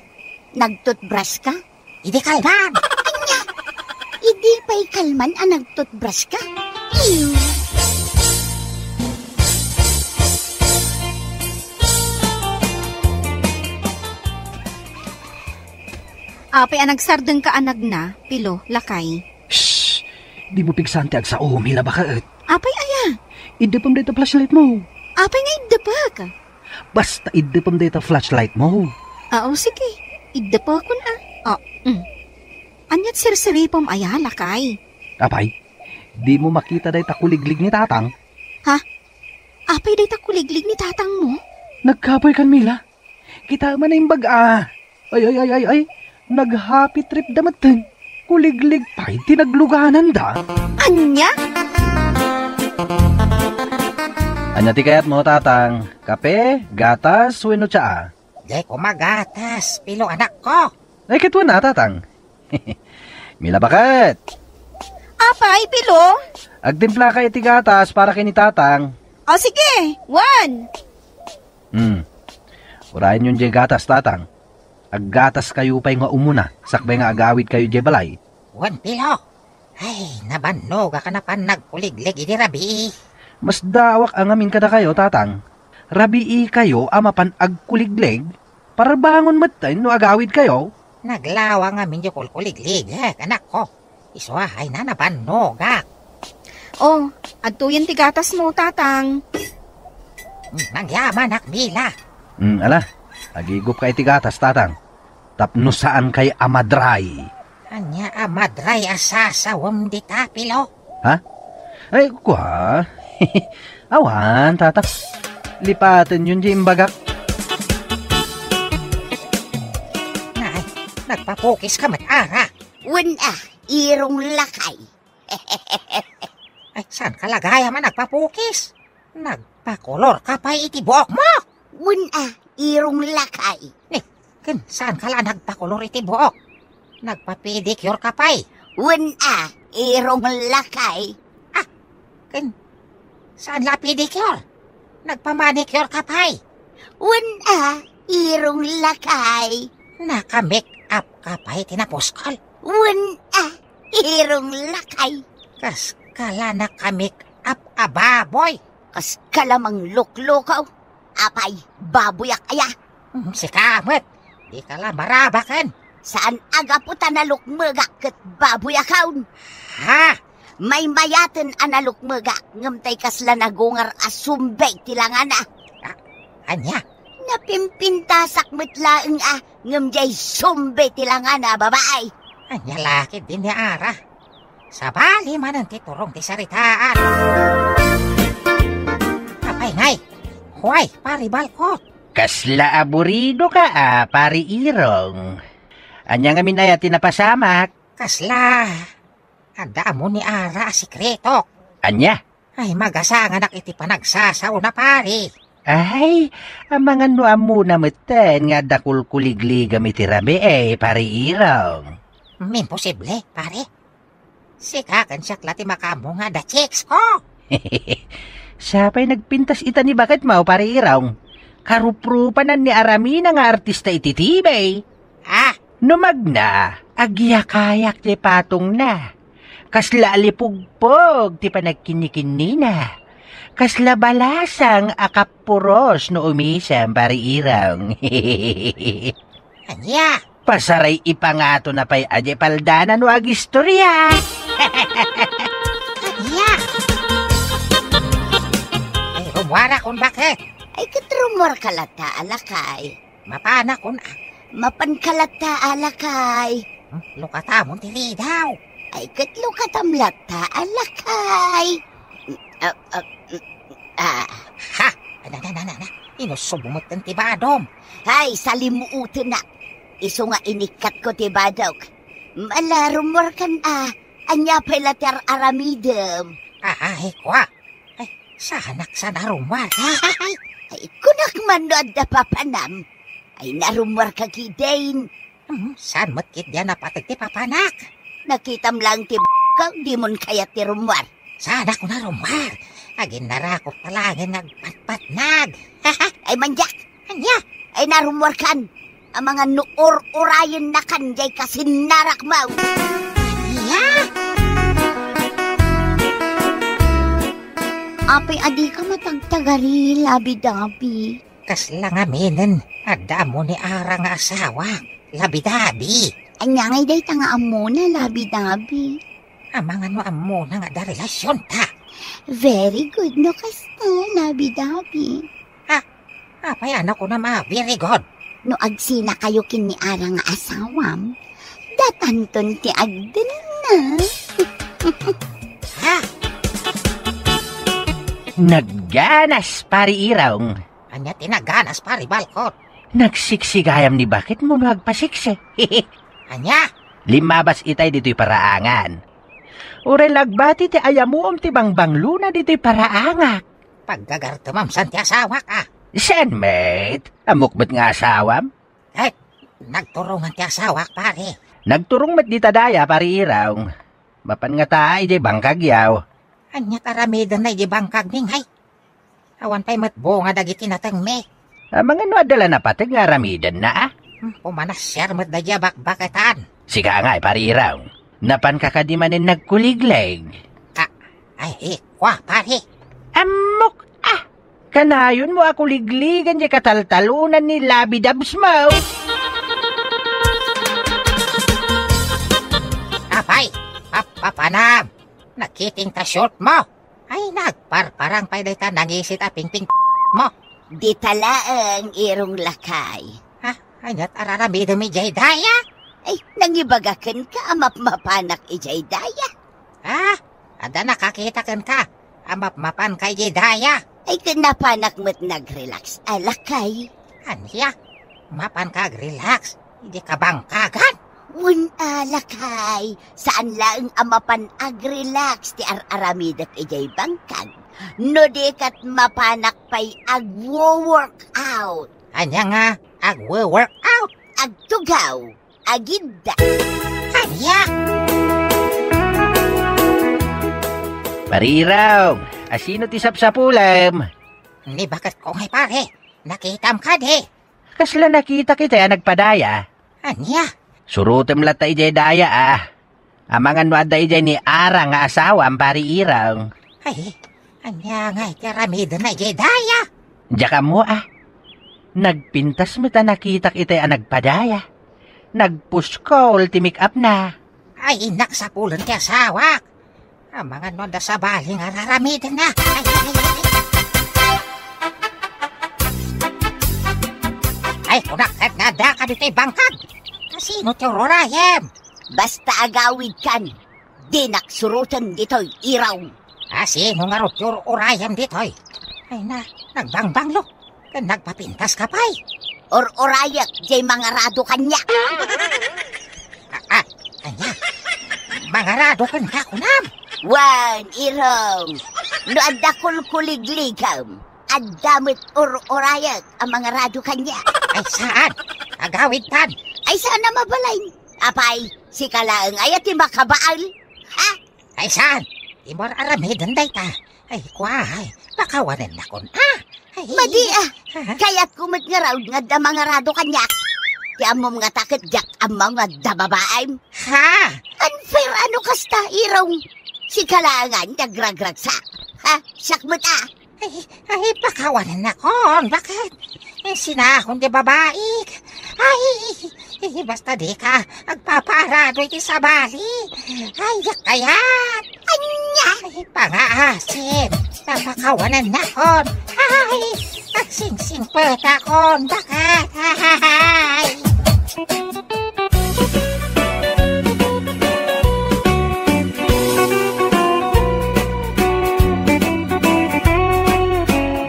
Nagtutbras ka? Idi kalman. Ania? Idi pay kalman a nagtutbras ka? Ew. Apay a nagsardengka a nagna, Pilo, lakay? Shh! Dimo pigsaan ti agsao, Mila, baket. Apay aya? Iddepem dayta flashlight mo. Apay nga iddepek? Basta iddepem dayta flashlight mo. Ah, o, sige. Iddepekon, ah. Ah, mm. Aniat sirsiripem aya, lakay? Apay, dimo makita dayta kuliglig ni tatang? Ha? Apay dayta kuliglig ni tatang mo? Nagkapoy kan Mila. Kita man imbag a. Ay, ay, ay, ay, ay. Nag-happy trip da metten. Kuliglig pay ti naglugananda. Ania? Ania ti kayat mo, tatang? Kape, gatas, wenno tsaa? Diay koma gatas, Pilo, anakko. Ay, ket wen a, tatang. Mila, baket. Apay, Pilo? Agtimplaka iti gatas para ken ni tatang. O, sige, wen. Hmm. Urayenyon diay gatas, tatang. Aggataskayo pay nga umuna, sakbay nga agawidkayo diay balay. Wen, Pilo. Ay, nabannogak a napan nagkuliglig idi rabii. Masdaawak a ngamin kadakayo, tatang. Rabiikayo a mapan agkuliglig, parbangon metten no agawidkayo. Naglawa ngamin diay kulkuligligek, anakko. Isu a, ay, nabannogak. O, adtoyen ti gatas mo, tatang. Hmm, nagyamanak, Mila. Hmm, ala, agigupka iti gatas, tatang. Tapno saankay a madray. Ania a madray a sasawem dita, Pilo? Ha? Ay, kua. Awan, tata. Lipatenyon diay imbagak. Ay, nagpapukiska met, Ara. Wen a, Irong Lakay. Ay, saanka la gayam a nagpapukis? Nagpakolorka pay iti buokmo? Wen a, Irong Lakay. Ni, ken saanka la nagpakolor iti buok? Nagpa-pedicureka pay? Wen a, Irong Lakay. Ah, ken saan la a pedicure? Nagpa-manicureka pay? Wen a, Irong Lakay. Naka-make-upka pay iti napuskol? Wen a, Irong Lakay. Kaska la naka-make-up a baboy. Kaska la mangluklukaw. Apay, baboyak aya? Hmm, sika met. Dika la marabaken. Saan a gapu ta nalukmegak ket baboyakon. Ha? Maymayaten a nalukmegak, ngem tay kasla nagungar a sumbay ti langana. Ah, ania? Napimpintasak met laeng a, ngem diay sumbay ti langana a babai. Ania la ketdin ni Ara? Sabali manen ti turong ti saritaan. Apay ngay? Huay, Pari Balkot. Kasla aburidoka a, Pari Irong. Ania ngamin aya ti napasamak? Kasla, adda ammo ni Ara a sekretok. Ania? Ay, magasanganak iti panagsasaona, pare. Ay, amangan no ammona metten nga adda kulkuligligam iti rabii, Pare Irong. Imposible, pare. Sika ken siak la ti makaammo nga adda chicks ko. Siya pay nagpintas ita ni baketmo, Pare Irong. Karuprupanan ni Aramina nga artista iti T V. Ah, no magna, agyakayak ti patongna. Kasla alipugpog ti panagkinnikinnina. Kasla balasang a kappuros no umisem, Pare Irong. Ania? Pasaray ipangatona pay a di paldana no agistorya. Ania? Ay, rummuarakon baket. Ay, ket rummuarka latta a lakay. Mapanakon a. Mapanka latta a lakay. Hmm, lukatamon ti ridaw. Ay, ket lukatam latta a lakay. Mm, ah, ah, mm, ah. Ha? Ana, na, na, na, na. Inusubmo metten ti badom. Ay, salimuotennak. Isu nga inikkatko ti badok. Mala, rummuarkan a. Ania pay la ti ar-aramidem? Ay, kua. Ay, saanak sa narummuar. Ay, kunak man no adda papanam. Ay, narummuarka ketdin. Hmm, saan met ketdi a napateg ti papanak? Nakitam laeng ti b-, ka, dimon kayat ti rummuar. Saanak narummuar. Aginnarakop ta laeng nga agpatpatnag. Ay, mandiak. Ania? Ay, narummuarkan. Amangan no ur-urayennakan diay kasinnarakmo. Ania? Apay a dika matagtagari, Labi-Dabi? Kasla ngaminen, adda ammo ni Ara nga asawa, Labi-Dabi. Ania ngay dayta nga ammona, Labi-Dabi? Amangan no ammona nga adda relasionta. Very good no kasta, Labi-Dabi. Ah, apay a kunam a very good? No agsinakayo ken ni Ara nga asawam, datanton ti agdenna. Ha? Nagganas, Pari Irong. Ania ti nagganas, Pari Balkot? Nagsiksigayam ni baketmo no agpasiksi. Ania? Limmabas itay ditoy paraangan. Uray la agbati ti ayamuom ti bangbanglona ditoy paraangak. Paggagartemam san ti asawak, a? Saan met? Ammok met nga asawam? Ay, nagturongan ti asawak, pare. Nagturong met dita daya, Pari Irong. Mapan ngata idiay bangkagyo. Ania ti aramidenna idiay bangkagmi, ngay? Awan pay met bunga dagiti natengmi. Amangan no adda la napateg nga aramidenna, a? Hmm, pumanasiar met daydiay a bakbaketan. Sika ngay, Pari Irong. Napanka kadi manen nagkuliglig? A, ay, kua, pare. Ammok, a! Kanayonmo a kuligligan diay kataltalonan ni Labi-Dabsmo. Apay, papapanam. Nakiting ta short mo. Ay, nagparparang pay dayta nangisit a pingping mo. Dita laeng, Irong Lakay. Ha? Ania ti ar-aramidem idiay daya? Ay, nangibaga kenka a mapmapanak idiay daya. Ah, adda nakakita kenka a mapmapanka idiay daya. Ay, ket napanak met nag-relax a, lakay. Ania? Mapanka ag-relax idi kabangkagan? Wen a, lakay, saan laeng a mapan ag-relax ti ar-aramidek idiay bangkag, no di ket mapanak pay agwo-workout. Ania nga agwo-workout? Agtugaw, agidda. Ania? Pare Irong, asino ti sapsapulem? Ni baketko ngay, pare. Nakitam kadi? Kasla nakitak itay a nagpadaya. Ania? Surotem latta idiay daya, ah. Amangan no adda idiay ni Ara nga asawam, pare Irong. Ay, ania ngay ti aramidna idiay daya? Diak ammo, ah. Nagpintas met a nakitak itay a nagpadaya. Nagpuskol ti make-up na. Ay, innak sapulen ti asawak. Amangan no adda sabali nga ar-aramidenna. Ay, ay, ay, ay. Ay, kunak ket nga adda ka ditoy bangkag. Asino ti ururayem? Basta agawidkan, dinak suroten ditoy Irong. Asino ngarud ti ur-urayem ditoy? Ay na, nagbangbanglo. Ken nagpapintaska pay. Ur-urayak jay mangarado kaniak. Ah, ah, ania? Mangarado kenka, kunam? Wen, Irong. No adda kulkuligligem, adda met ur-urayak a mangarado kaniak. Ay, saan? Agawidtan. Ay, saan a mabalin? Apay, sika laeng aya ti makabael? Ha? Ay, saan? Ti ar-aramiden dayta. Ay, kuay, pakawanennakon, ah. Ay, madi, ah. Ha? Kayatko met ngarud nga adda mangarado kaniak. Ti ammom ngata ket diak ammo nga adda babaem. Ha? Unfair a no kasta, Irong. Sika laengan ti agragragsak. Ha? Siak met, ah. Ay, ay, pakawanennakon. Baket? Eh, sinakon ti babaik. Ay, eh, basta dika agpapaarado iti sabali. Ay, diak kayat. Ania? Ay, pangaasim. Napakawanennakon. Ay, agsingsingpetakon. Baket? Ay.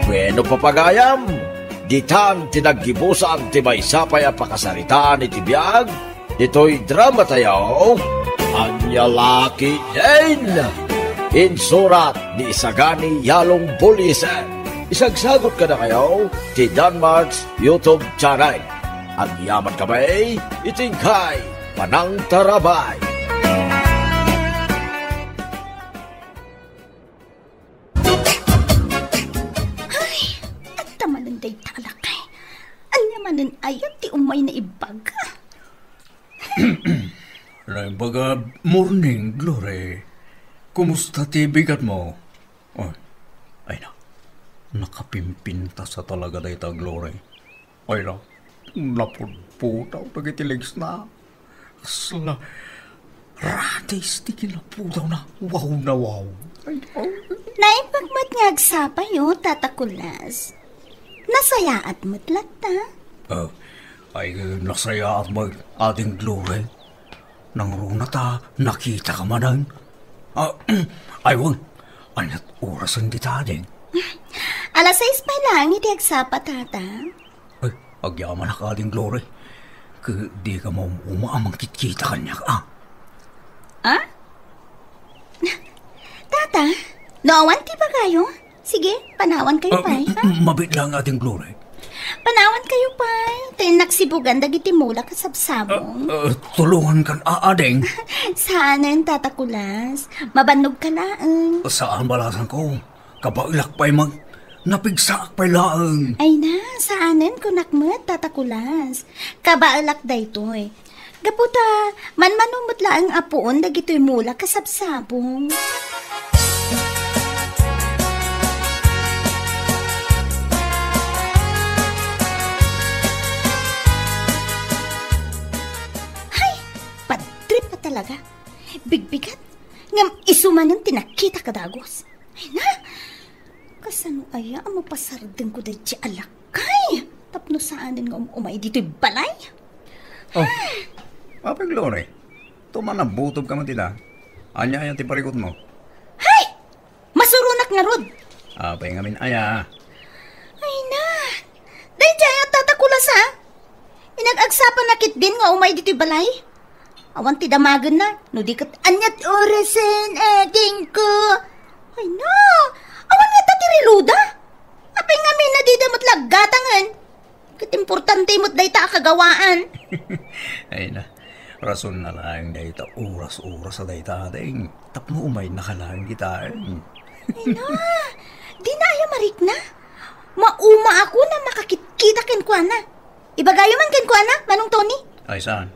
Bueno, papagayam, ditan ti naggibusan ti maysa pay a pakasaritaan iti biag ditoy drama tayo, Ania La Ketdin. Insurat ni Isagani Yalong Buliesen. Isagsagut kadakayo ti Danmart's YouTube channel. Agyaman kami iti inkay panangtarabay. Ay, adda manen dayta a lakay. Ania manen aya ti umayna ibaga? Naimbag a morning, Glory. Kumusta ti bigatmo? Ay, ay na. Nakapimpintas a talaga dayta, Glory. Ay na, napudpudaw dagiti legsna. Kasla ratis ti kinapudawna. Wow na wow. Ay, oh. Naimbag met nga agsapayo, Tata Kulas. Nasayaat met latta. Ah, ay, nasayaat met, Ading Glory. Nangruna ta nakitaka manen. Ah, ay, wen. Aniat orasen dita, Ading? Alas sais pay laeng iti agsapa, Tata. Ay, agyamanak, Ading Glory. Ket dika maum-uma a mangkitkita kaniak, a? Ah? Tata, no awan ti ibagayo, sige, panawankayo pay, ha? M-, mabiit laeng, Ading Glory. Panawankayo pay, ta innak sibugan dagiti mulak a sabsabong. Ah, ah, tulongankan, a, Ading. Saanen, Tata Kulas. Mabannogka laeng. Saan balasanko. Kabaelak pay met, napigsaak pay laeng. Ay na, saanen, kunak met, Tata Kulas. Kabaelak daytoy. Gapu ta, manmano met laeng a puon dagitoy mulak a sabsabong. Hay! Bad trip a talaga. Bigbigat. Ngem isu manen ti nakita a dagus. Ay na! Kasano aya a mapasardengko daydiay a lakay? Tapno saanen nga um-, umay ditoy balay? Oh, Apay Glory, tumanabutobka met ita. Ania aya ti parikutmo? Hay! Masuronak ngarud! Apay ngamin aya? Ay na! Daydiay a Tata Kulas, a? Inag-agsapa na ketdin nga umay ditoy balay? Awan ti damagenna, no di ket ania ti orasen, adingko? Ay na! Awan ngata ti reload, a? Apay ngamin a dida met la aggatangen? Ket importante met dayta a kagawaan. Ay na, rason na laeng dayta oras-oras a dayta, ading. Tapno umaynaka laeng kitaen. Ay na, dina aya marikna? Maumaak a makakitkita kenkuana. Ibagayo man kenkuana, Manong Tony? Ay saan?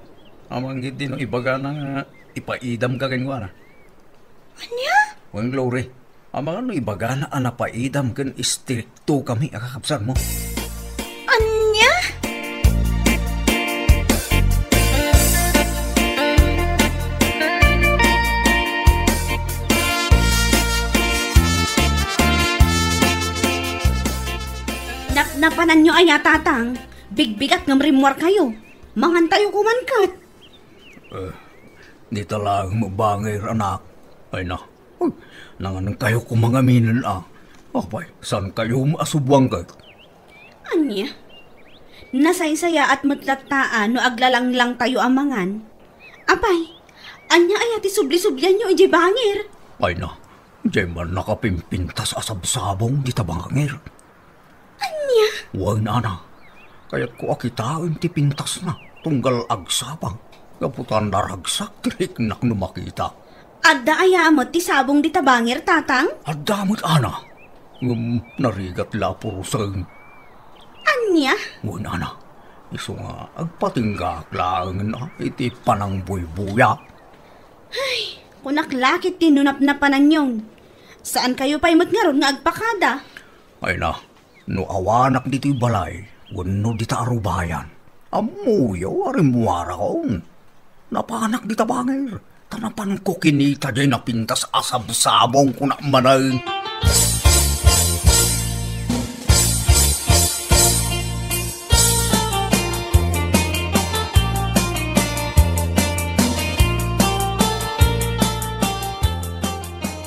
Amangan ketdi no ibagana nga ipaidamka kenkuana. Ania? Wen, Glory, amangan no ibagana a napaidam ken istrikto kami a kakabsatmo. Ania? Napnapananyo aya, Tatang? Bigbigat ngem rimmuarkayo. Mangantayo koma ket. Eh, dita laeng met bangir, anak. Ay na, uy, nangankayo koma ngamin, a. Apay, saankayo met a subbuan ket? Ania? Nasaysayaat met latta a no aglalanglangtayo a mangan. Apay, ania aya ti subli-sublianyo idiay bangir? Ay na, diay man nakapimpintas a sabsabong dita bangir. Ania? Wen, Ana, kayatko a kitaen ti pintasna, tunggal agsapang. Gapu ta naragsak ti riknak no makita. Adda aya met ti sabong dita bangir, Tatang? Adda met, Ana. Ngem narigat la a purosen. Ania? Wen, Ana, isu nga agpatinggaak laengen, a, iti panangbuybuya. Ay, kunak la ketdi no napnapananyon. Saankayo pay met ngarud nga agpakada? Ay na, no awanak ditoy balay wenno dita a rubayan, ammoyo a rimmuarakon. Napanak dita bangir, ta napanko kinita diay napintas a sabsabong, kunak manen.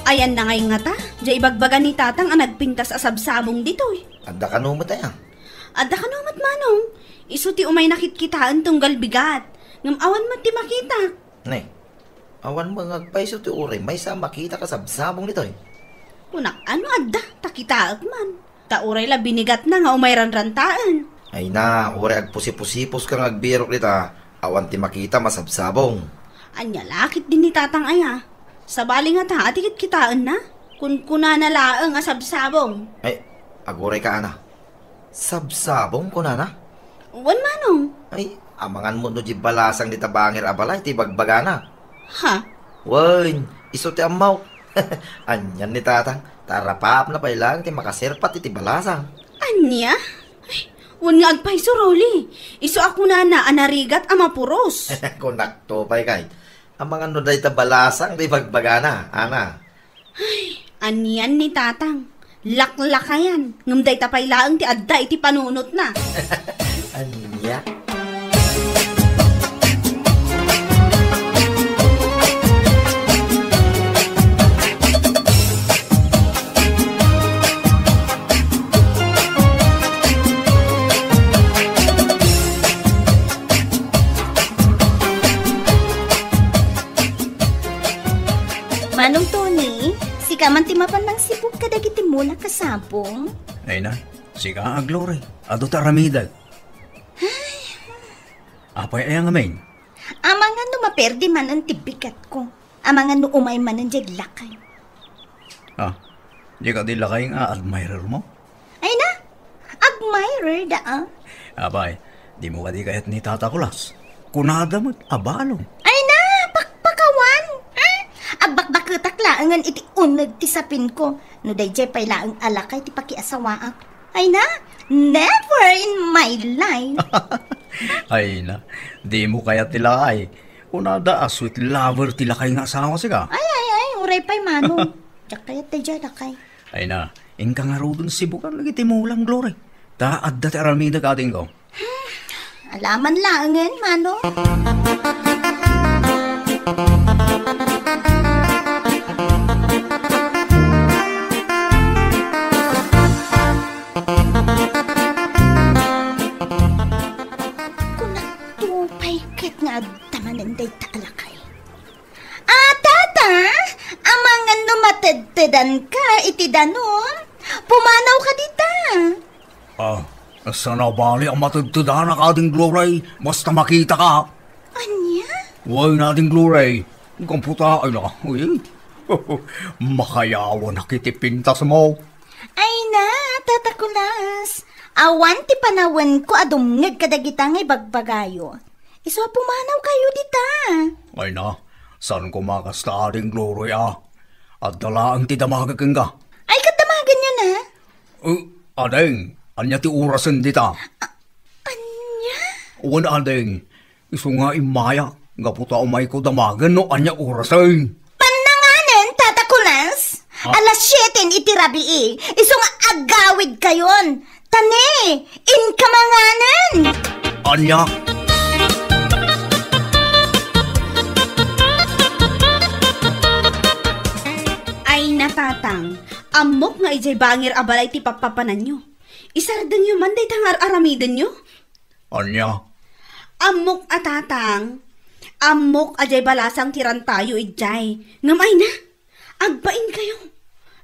Ayanna ngay ngata, diay ibagbaga ni Tatang a nagpintas a sabsabong ditoy. Adda kano met aya? Adda kano met, Manong. Isu ti umay nakitkitaen tunggal bigat. Ngem awan met ti makitak. Ne, awan met nga agpayso ti uray maysa a makitak a sabsabong ditoy. Kunak, no adda, ta kitaek man. Ta uray la binigatna nga umay ranrantaen. Ay na, uray agpusipusiposka nga agbirok dita, awan ti makitam a sabsabong. Ania la ketdi ni Tatang aya? Sabali ngata a ti kitkitaenna? Kunkunana laeng a sabsabong. Ay, agurayka, Ana. Sabsabong, kunana? Wen, Manong. Ay, amangan met no diay balasang dita bangir a balay ti ibagbagana. Ha? Wen, isu ti ammok. Anian ni Tatang, ta arapapna pay laeng ti makaserpat iti balasang. Ania? Ay, wen nga agpayso, Rolly. Isu a kunana a narigat a mapuros. Kunakto pay kay, amangan no dayta balasang ti ibagbagana, Ana. Ay, anian ni Tatang. Laklakayan. Ngem dayta pay laeng ti adda iti panunotna. Ania? Manong Tony, sika man ti mapan mangsibug kadagiti mulak a sabong? Ay na, sika a Glory, adu ta aramidek. Apay aya ngamin? Amangan no maperdi manen ti bigatko. Amangan no umay manen diay lakay. Ah, di kadi lakay nga admirer mo? Ay na, admirer da, ah. Apay, dimo kadi kayat ni Tata Kulas? Kunada met a balon. Ay na, pakpakawan. Hmm? Agbakbaketak laengen iti uneg ti sapinko. No daydiay pay laeng a lakay ti pakiasawaak. Ay na, never in my life. Ay na, dimo kayat ti lakay. Kunada a sweet lover ti lakay nga asawa, sika? Ay, ay, ay, uray pay, Manong. Diak kayat daydiay a lakay. Ay na, inka ngaruden sibugan dagiti mulam, Glory. Ta adda ti aramidek, adingko. Alaman laengen, Manong. Kunanto pay ket nga adda manen dayta a lakay. A, tata, amangan no matedtedanka iti danum, pumanawka dita. Ah, saan a bali a matedtedanak, Ading Glory, basta makitaka. Ania? Wen, Ading Glory, gapu ta, ay na, uy, makayawanak iti pintasmo. Ay na, Tata Kulas, awan ti panawenko a dumngeg kadagita nga ibagbagayo. Isu a pumanawkayo dita. Ay na, saan koma kasta, Ading Gloria? Adda laeng ti damagek kenka. Ay, ket damagenyo na? Eh, ading, ania ti orasen dita? A-, ania? Wen, ading, isu nga immayak, gapu ta umayko damagen no ania orasen. Pannanganen, Tata Kulas? Ha? Alas siete iti rabii, isu nga agawidkayon. Ta ne, inka manganen! Ania? Ay, natatang, ammok nga idiay bangir a balay ti pappapananyo. Isardengyo man dayta nga ar-aramidenyo. Ania? Ammok a, tatang. Ammok a diay balasang ti rantayo idiay. Ngem ay na, agbainkayo.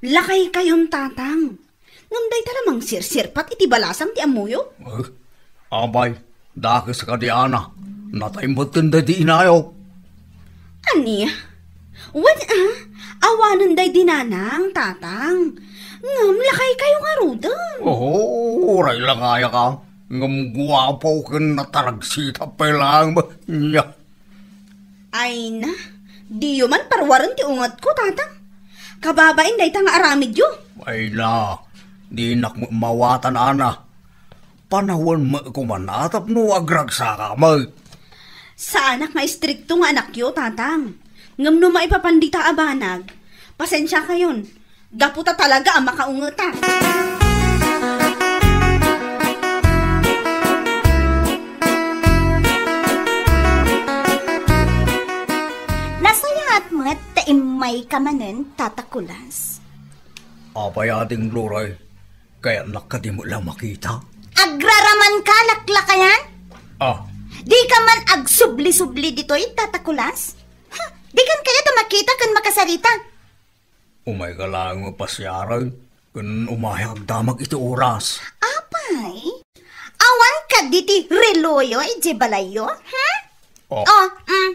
Lakaykayon, tatang. Ngem dayta la mangsirsirpat iti balasang ti ammoyo? Eh, apay, dakes kadi, ana. Natay metten daydi inayo. Ania? Wen a, awanen daydi nanang, tatang. Ngem lakaykayo ngaruden. Oo, uray lakayaka. Ngem guapo ken nataragsita pay laeng. Nia. Ay na, diyo man paruaren ti ungetko, tatang. Kababain dayta nga aramidyo. Ay na, dinak met mawatan, ana. Panawen met koma a tapno agragsaka met. Saanak nga istrikto nga anakyo, tatang. Ngem no maipapan dita a banag, pasensiakayon. Gapu ta talaga a makaungetak. Nasayaat met ta immayka manen, Tata Kulas. Apay, Ading Glory, kayatnak kadi met la makita? Agraramanka, laklakayan? Ah. Dika man agsubli-subli ditoy, Tata Kulas? Ha, dikan kayat a makita ken makasarita. Umayka laeng a pasiaren, ken umayak agdamag iti oras. Apay, awan kadi ti reloyo idiay balayyo? Hmm? Oh. Oh, mm.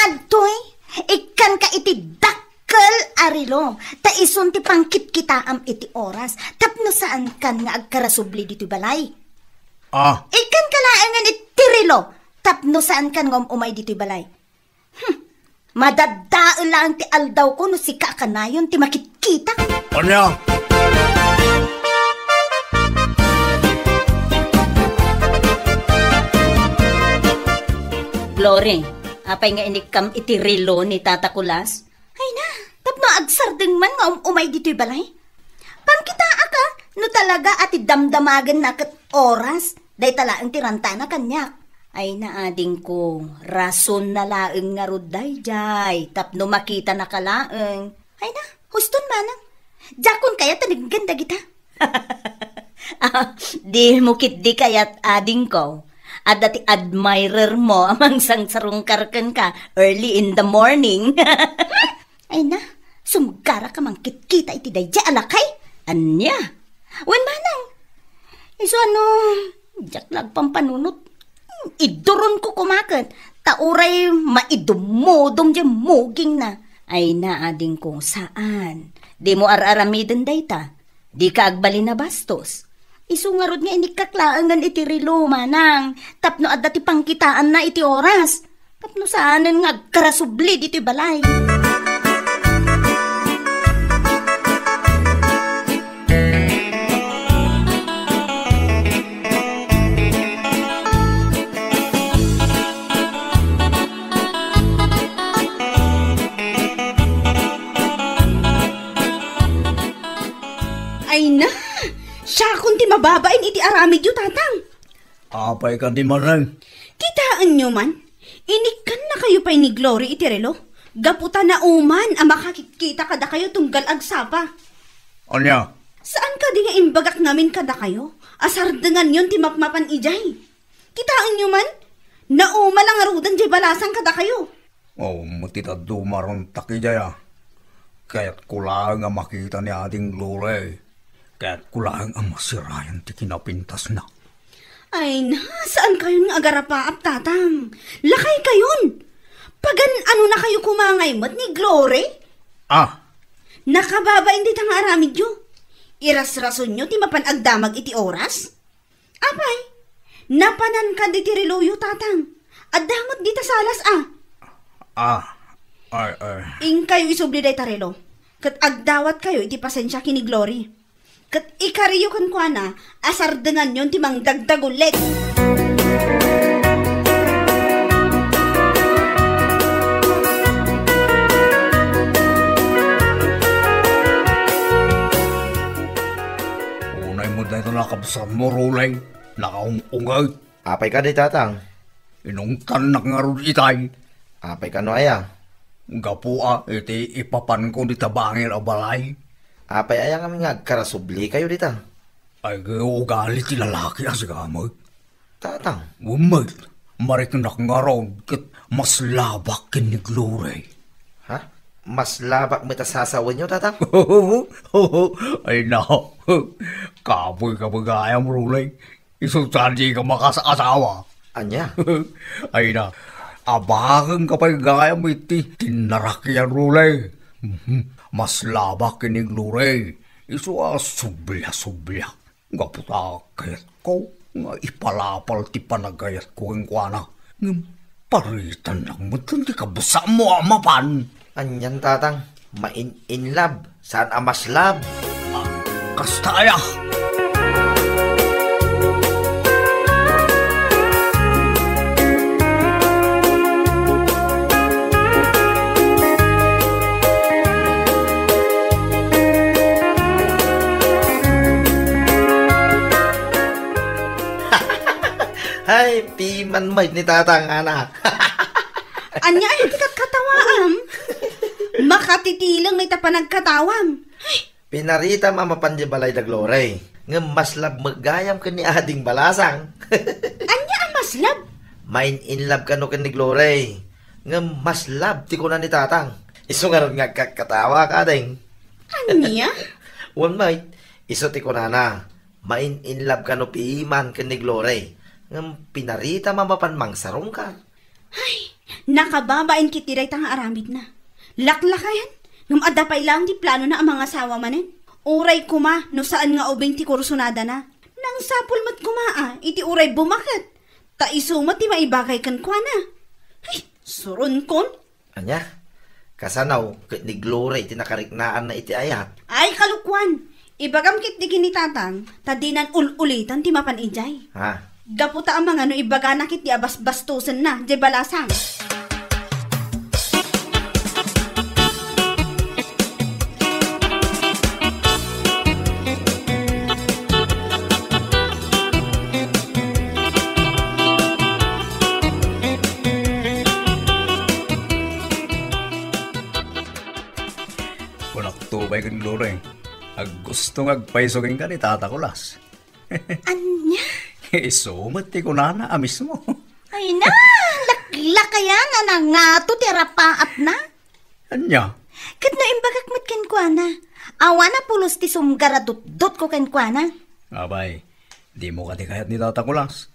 Adtoy, ikkanka iti dakkel a relo, ta isun ti pangkitkitaam iti oras, tapno saankan nga agkarasubli ditoy balay. Ah. Ikkanka laengen iti relo, tapno saankan nga um-umay ditoy balay. Hmm. Madaddael laeng ti aldawko no sika a kanayon ti makitkita. Ania? Glory, apay nga inikkam iti relo ni Tata Kulas? Ay na, tapno agsardeng man nga um-umay ditoy balay. Pangkitaak a, no talaga a ti damdamagenna ket oras, dayta laeng ti rantana kaniak. Ay na, adingko, rasonna laeng ngarud daydiay, tapno makitanaka laeng. Ay na, huston manang. Diakon kayat a nenggen dagita. Ah, dimo ketdi kayat, adingko. Adda ti admirer mo a mangsangsarungkar kenka early in the morning. Ay na, sumgarak a mangkitkita iti daydiay a lakay. Ania? Wen manang. Isu a no, diak la agpampanunot. Iduronko koma ket, ta uray maidummodom diay mugingna. Ay na, adingko, saan. Dimo ar-aramiden dayta. Dika agbalin a bastos. Isu ngarud nga inikkak laengen iti relo, manang, tapno adda ti pangkitaanna iti oras. Tapno saanen nga agkarasubli ditoy balay. Ay na! Siakon ti mababain iti aramidyo, Tatang. Apay kadi manen? Kitaenyo man, inikkannakayo pay ni Glory iti relo. Gapu ta nauman a makakitkita kadakayo tunggal agsapa. Ania? Saan kadi nga imbagak ngamin kadakayo a sardenganyon ti mapmapan idiay? Kitaenyo man, nauma la ngaruden diay balasang kadakayo. Oh, ti dadduma ron ta idiay, a. Kayatko laeng a makita ni Ading Glory. Kayatko laeng a masirayan ti kinapintasna. Ay na, saan kayon nga agarapaap, Tatang? Lakay kayon! Pagan-anonakayo koma ngay met ni Glory? Ah! Nakababain dita nga aramidyo. Irasrasonyo ti mapan agdamag iti oras? Apay, napanan kadi ti reloyo, Tatang? Adda met dita salas, a. Ah, ay, ay. Inkayo isubli dayta relo, ket agdawatkayo iti pasensia ken ni Glory. Ket ikariyo kenkuana a sardenganyon ti mangdagdagullit. Unay mo dayta nakabsatmo, Rulay. Nakaung-unget. Apay kadi, Tatang? Inungtannak ngarud itay. Apay kano aya? Gapu a iti ipapanko dita bangir a balay. Apay aya ngamin nga agkarasublikayo dita? Ay, ugali ti lalaki a sigamet. Tatang? Wen met, mariknak ngarud ket maslabak ken ni Glory. Ha? Maslabak met a sasawenyo, Tatang? Ay na, kapoy ka ba gayam, Rulay? Isu ta dika makaasawa. Ania? Ay na, abakenka pay gayam iti tinnarakian, Rulay. Mhm. Maslabak ken ni Glory. Isu a sublia-sublia. Gapu ta kayatko nga ipalapal ti panagayatko kenkuana. Ngem paritannak met ti kabsatmo a mapan. Anian, Tatang? Main-in love, saan a maslab. Ah, kasta aya. Ay, piman met ni Tatang, ana. Ania iti katkatawaam? Makatitileng ita panagkatawam. Ay, pinaritam a mapan diay balay da Glory. Ngem maslab met gayam ken ni Ading Balasang. Ania a maslab? Main-in love kano ken ni Glory. Ngem maslab ti kuna ni Tatang. Isu ngarud nga agkatkatawa, Ading. Ania? Wen met, isu ti kunana, main-in love kano piman ken ni Glory. Ngem pinaritam a mapan mangsarungkar. Ay, nakababain ketdi dayta nga aramidna. Laklakayan, ngem adda pay laeng ti planona a mangasawa manen. Uray koma no saan nga ubing ti kursonadana. Nangsapul met koma a iti uray bumaket. Ta isu met ti maibagay kenkuana. Ay, suronkon. Ania? Kasano ket ni Glory ti nakariknaanna iti ayat? Ay, kalokuan! Ibagam ketdi ken ni Tatang, ta dinan ul-ulitan ti mapan idiay. Ha? Gapu ta amangan no ibagana ketdi a basbastosenna, diay balasang. Kunakto pay ken Glory, aggusto nga agpayso kenka ni Tata Kulas. Ania? Isu met ti kunana a mismo. Ay na, laklakayan a nangato ti arapaapna. Ania? Ket no imbagak met kenkuana, awan a pulos ti sumgar a dutdotko kenkuana. Abay, dimo kadi kayat ni Tata Kulas?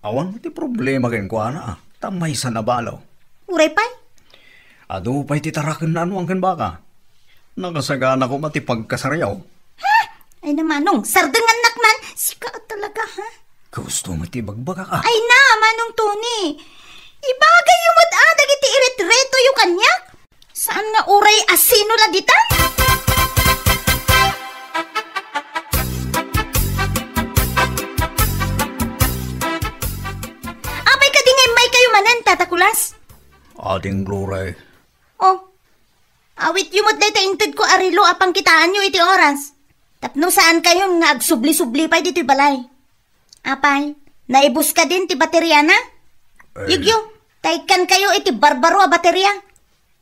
Awan ti problema kenkuana, a, ta maysa a balo. Uray pay? Adu pay ti tarakenna a nuang ken baka. Nakasagana koma ti pagkasariyo. Ha? Ay na, Manong, sardengannak man. Sika talaga, ha? Gusto mo ti bagbagak, a? Ay na, Manong Tony. Ibagayyo met a dagiti iretretoyo kaniak. Saan nga uray asino la dita? Apay kadi nga immaykayo manen, Tata Kulas? Ading Glory. Oh, awityo met dayta intedko a relo a pangkitaanyo iti oras. Tapno saankayon nga agsubli-subli pay ditoy balay. Apay, naibus kadin ti bateriana? Eh. Yegyo, ta ikkankayo iti barbaro a bateria.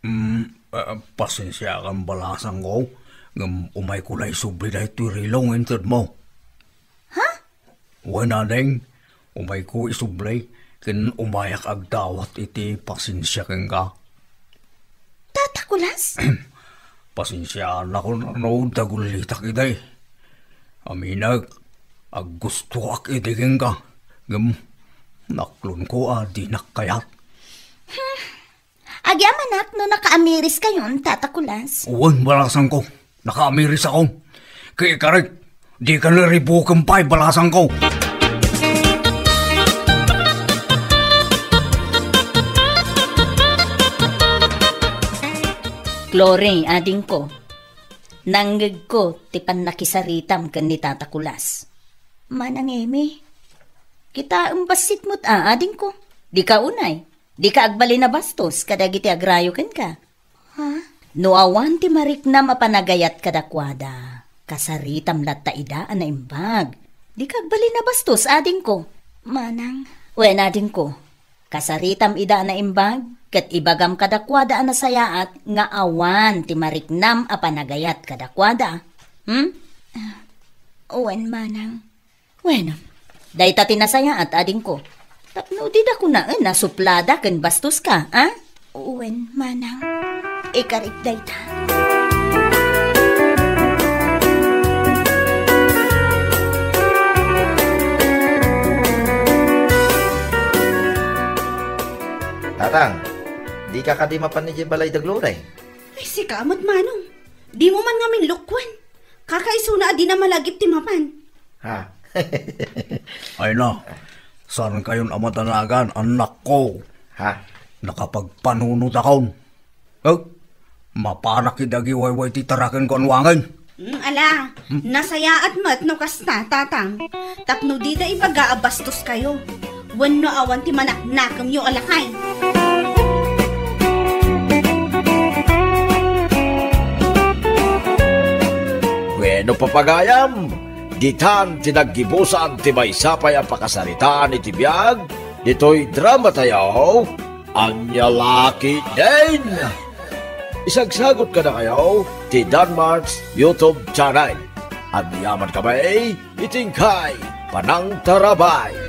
Mm, ah, pasensiakan balasangko, ngem umayko la isubli daytoy relo nga intedmo. Ha? Wen, ading, umayko isubli, ken umayak agdawat iti pasensia kenka. Tata Kulas? Pasensiaanakon no dagullitak idi. Aminek, aggustoak idi kenka, ngem naklonko a dinak kayat. Hmm. Agyamanak no nakaamiriskayon, Tata Kulas. Wen, balasangko. Nakaamirisakon. Kikarik, dika naribuken pay, balasangko. Glory, adingko. Nangngegko ti pannakisaritam ken ni Tata Kulas. Manang Emi, kitaem bassit met a, adingko. Dika unay. Dika agbalin a bastos kadagiti agrayo kenka. Ha? No awan ti mariknam a panagayat kadakuada, kasaritam latta ida a naimbag. Dika agbalin a bastos, adingko. Manang. Wen, adingko. Kasaritam ida a naimbag, ket ibagam kadakuada a nasayaat nga awan ti mariknam a panagayat kadakuada. Hmm? Ah, wen, manang. Wen, dayta ti nasayaat, adingko. Tapno dida kunaen a suplada ken bastoska, a? Wen, manang. Ikarik dayta. Tatang, dika kadi mapan idiay balay da Glory? Ay, sika met, manong. Dimo man ngamin lukuen. Kakaisuna a dina malagip ti mapan. Ha? Ay na, saankayon a madanagan, annakko. Ha? Nakapagpanunotakon. Eh, mapanak iti agiwayway ti taraken ko a nuangen. Mm, ala, nasayaat met no kasta, tatang. Tapno dida ibaga a bastoskayo. Wenno awan ti manaknakemyo a lakay. Wenno, papagayam, ditan ti naggibusan ti maysa pay a pakasaritaan iti biag ditoy dramatayo, Ania La Ketdin. Isagsagut kadakayo ti Danmark's YouTube channel. Agyamankami iti inkay panangtarabay.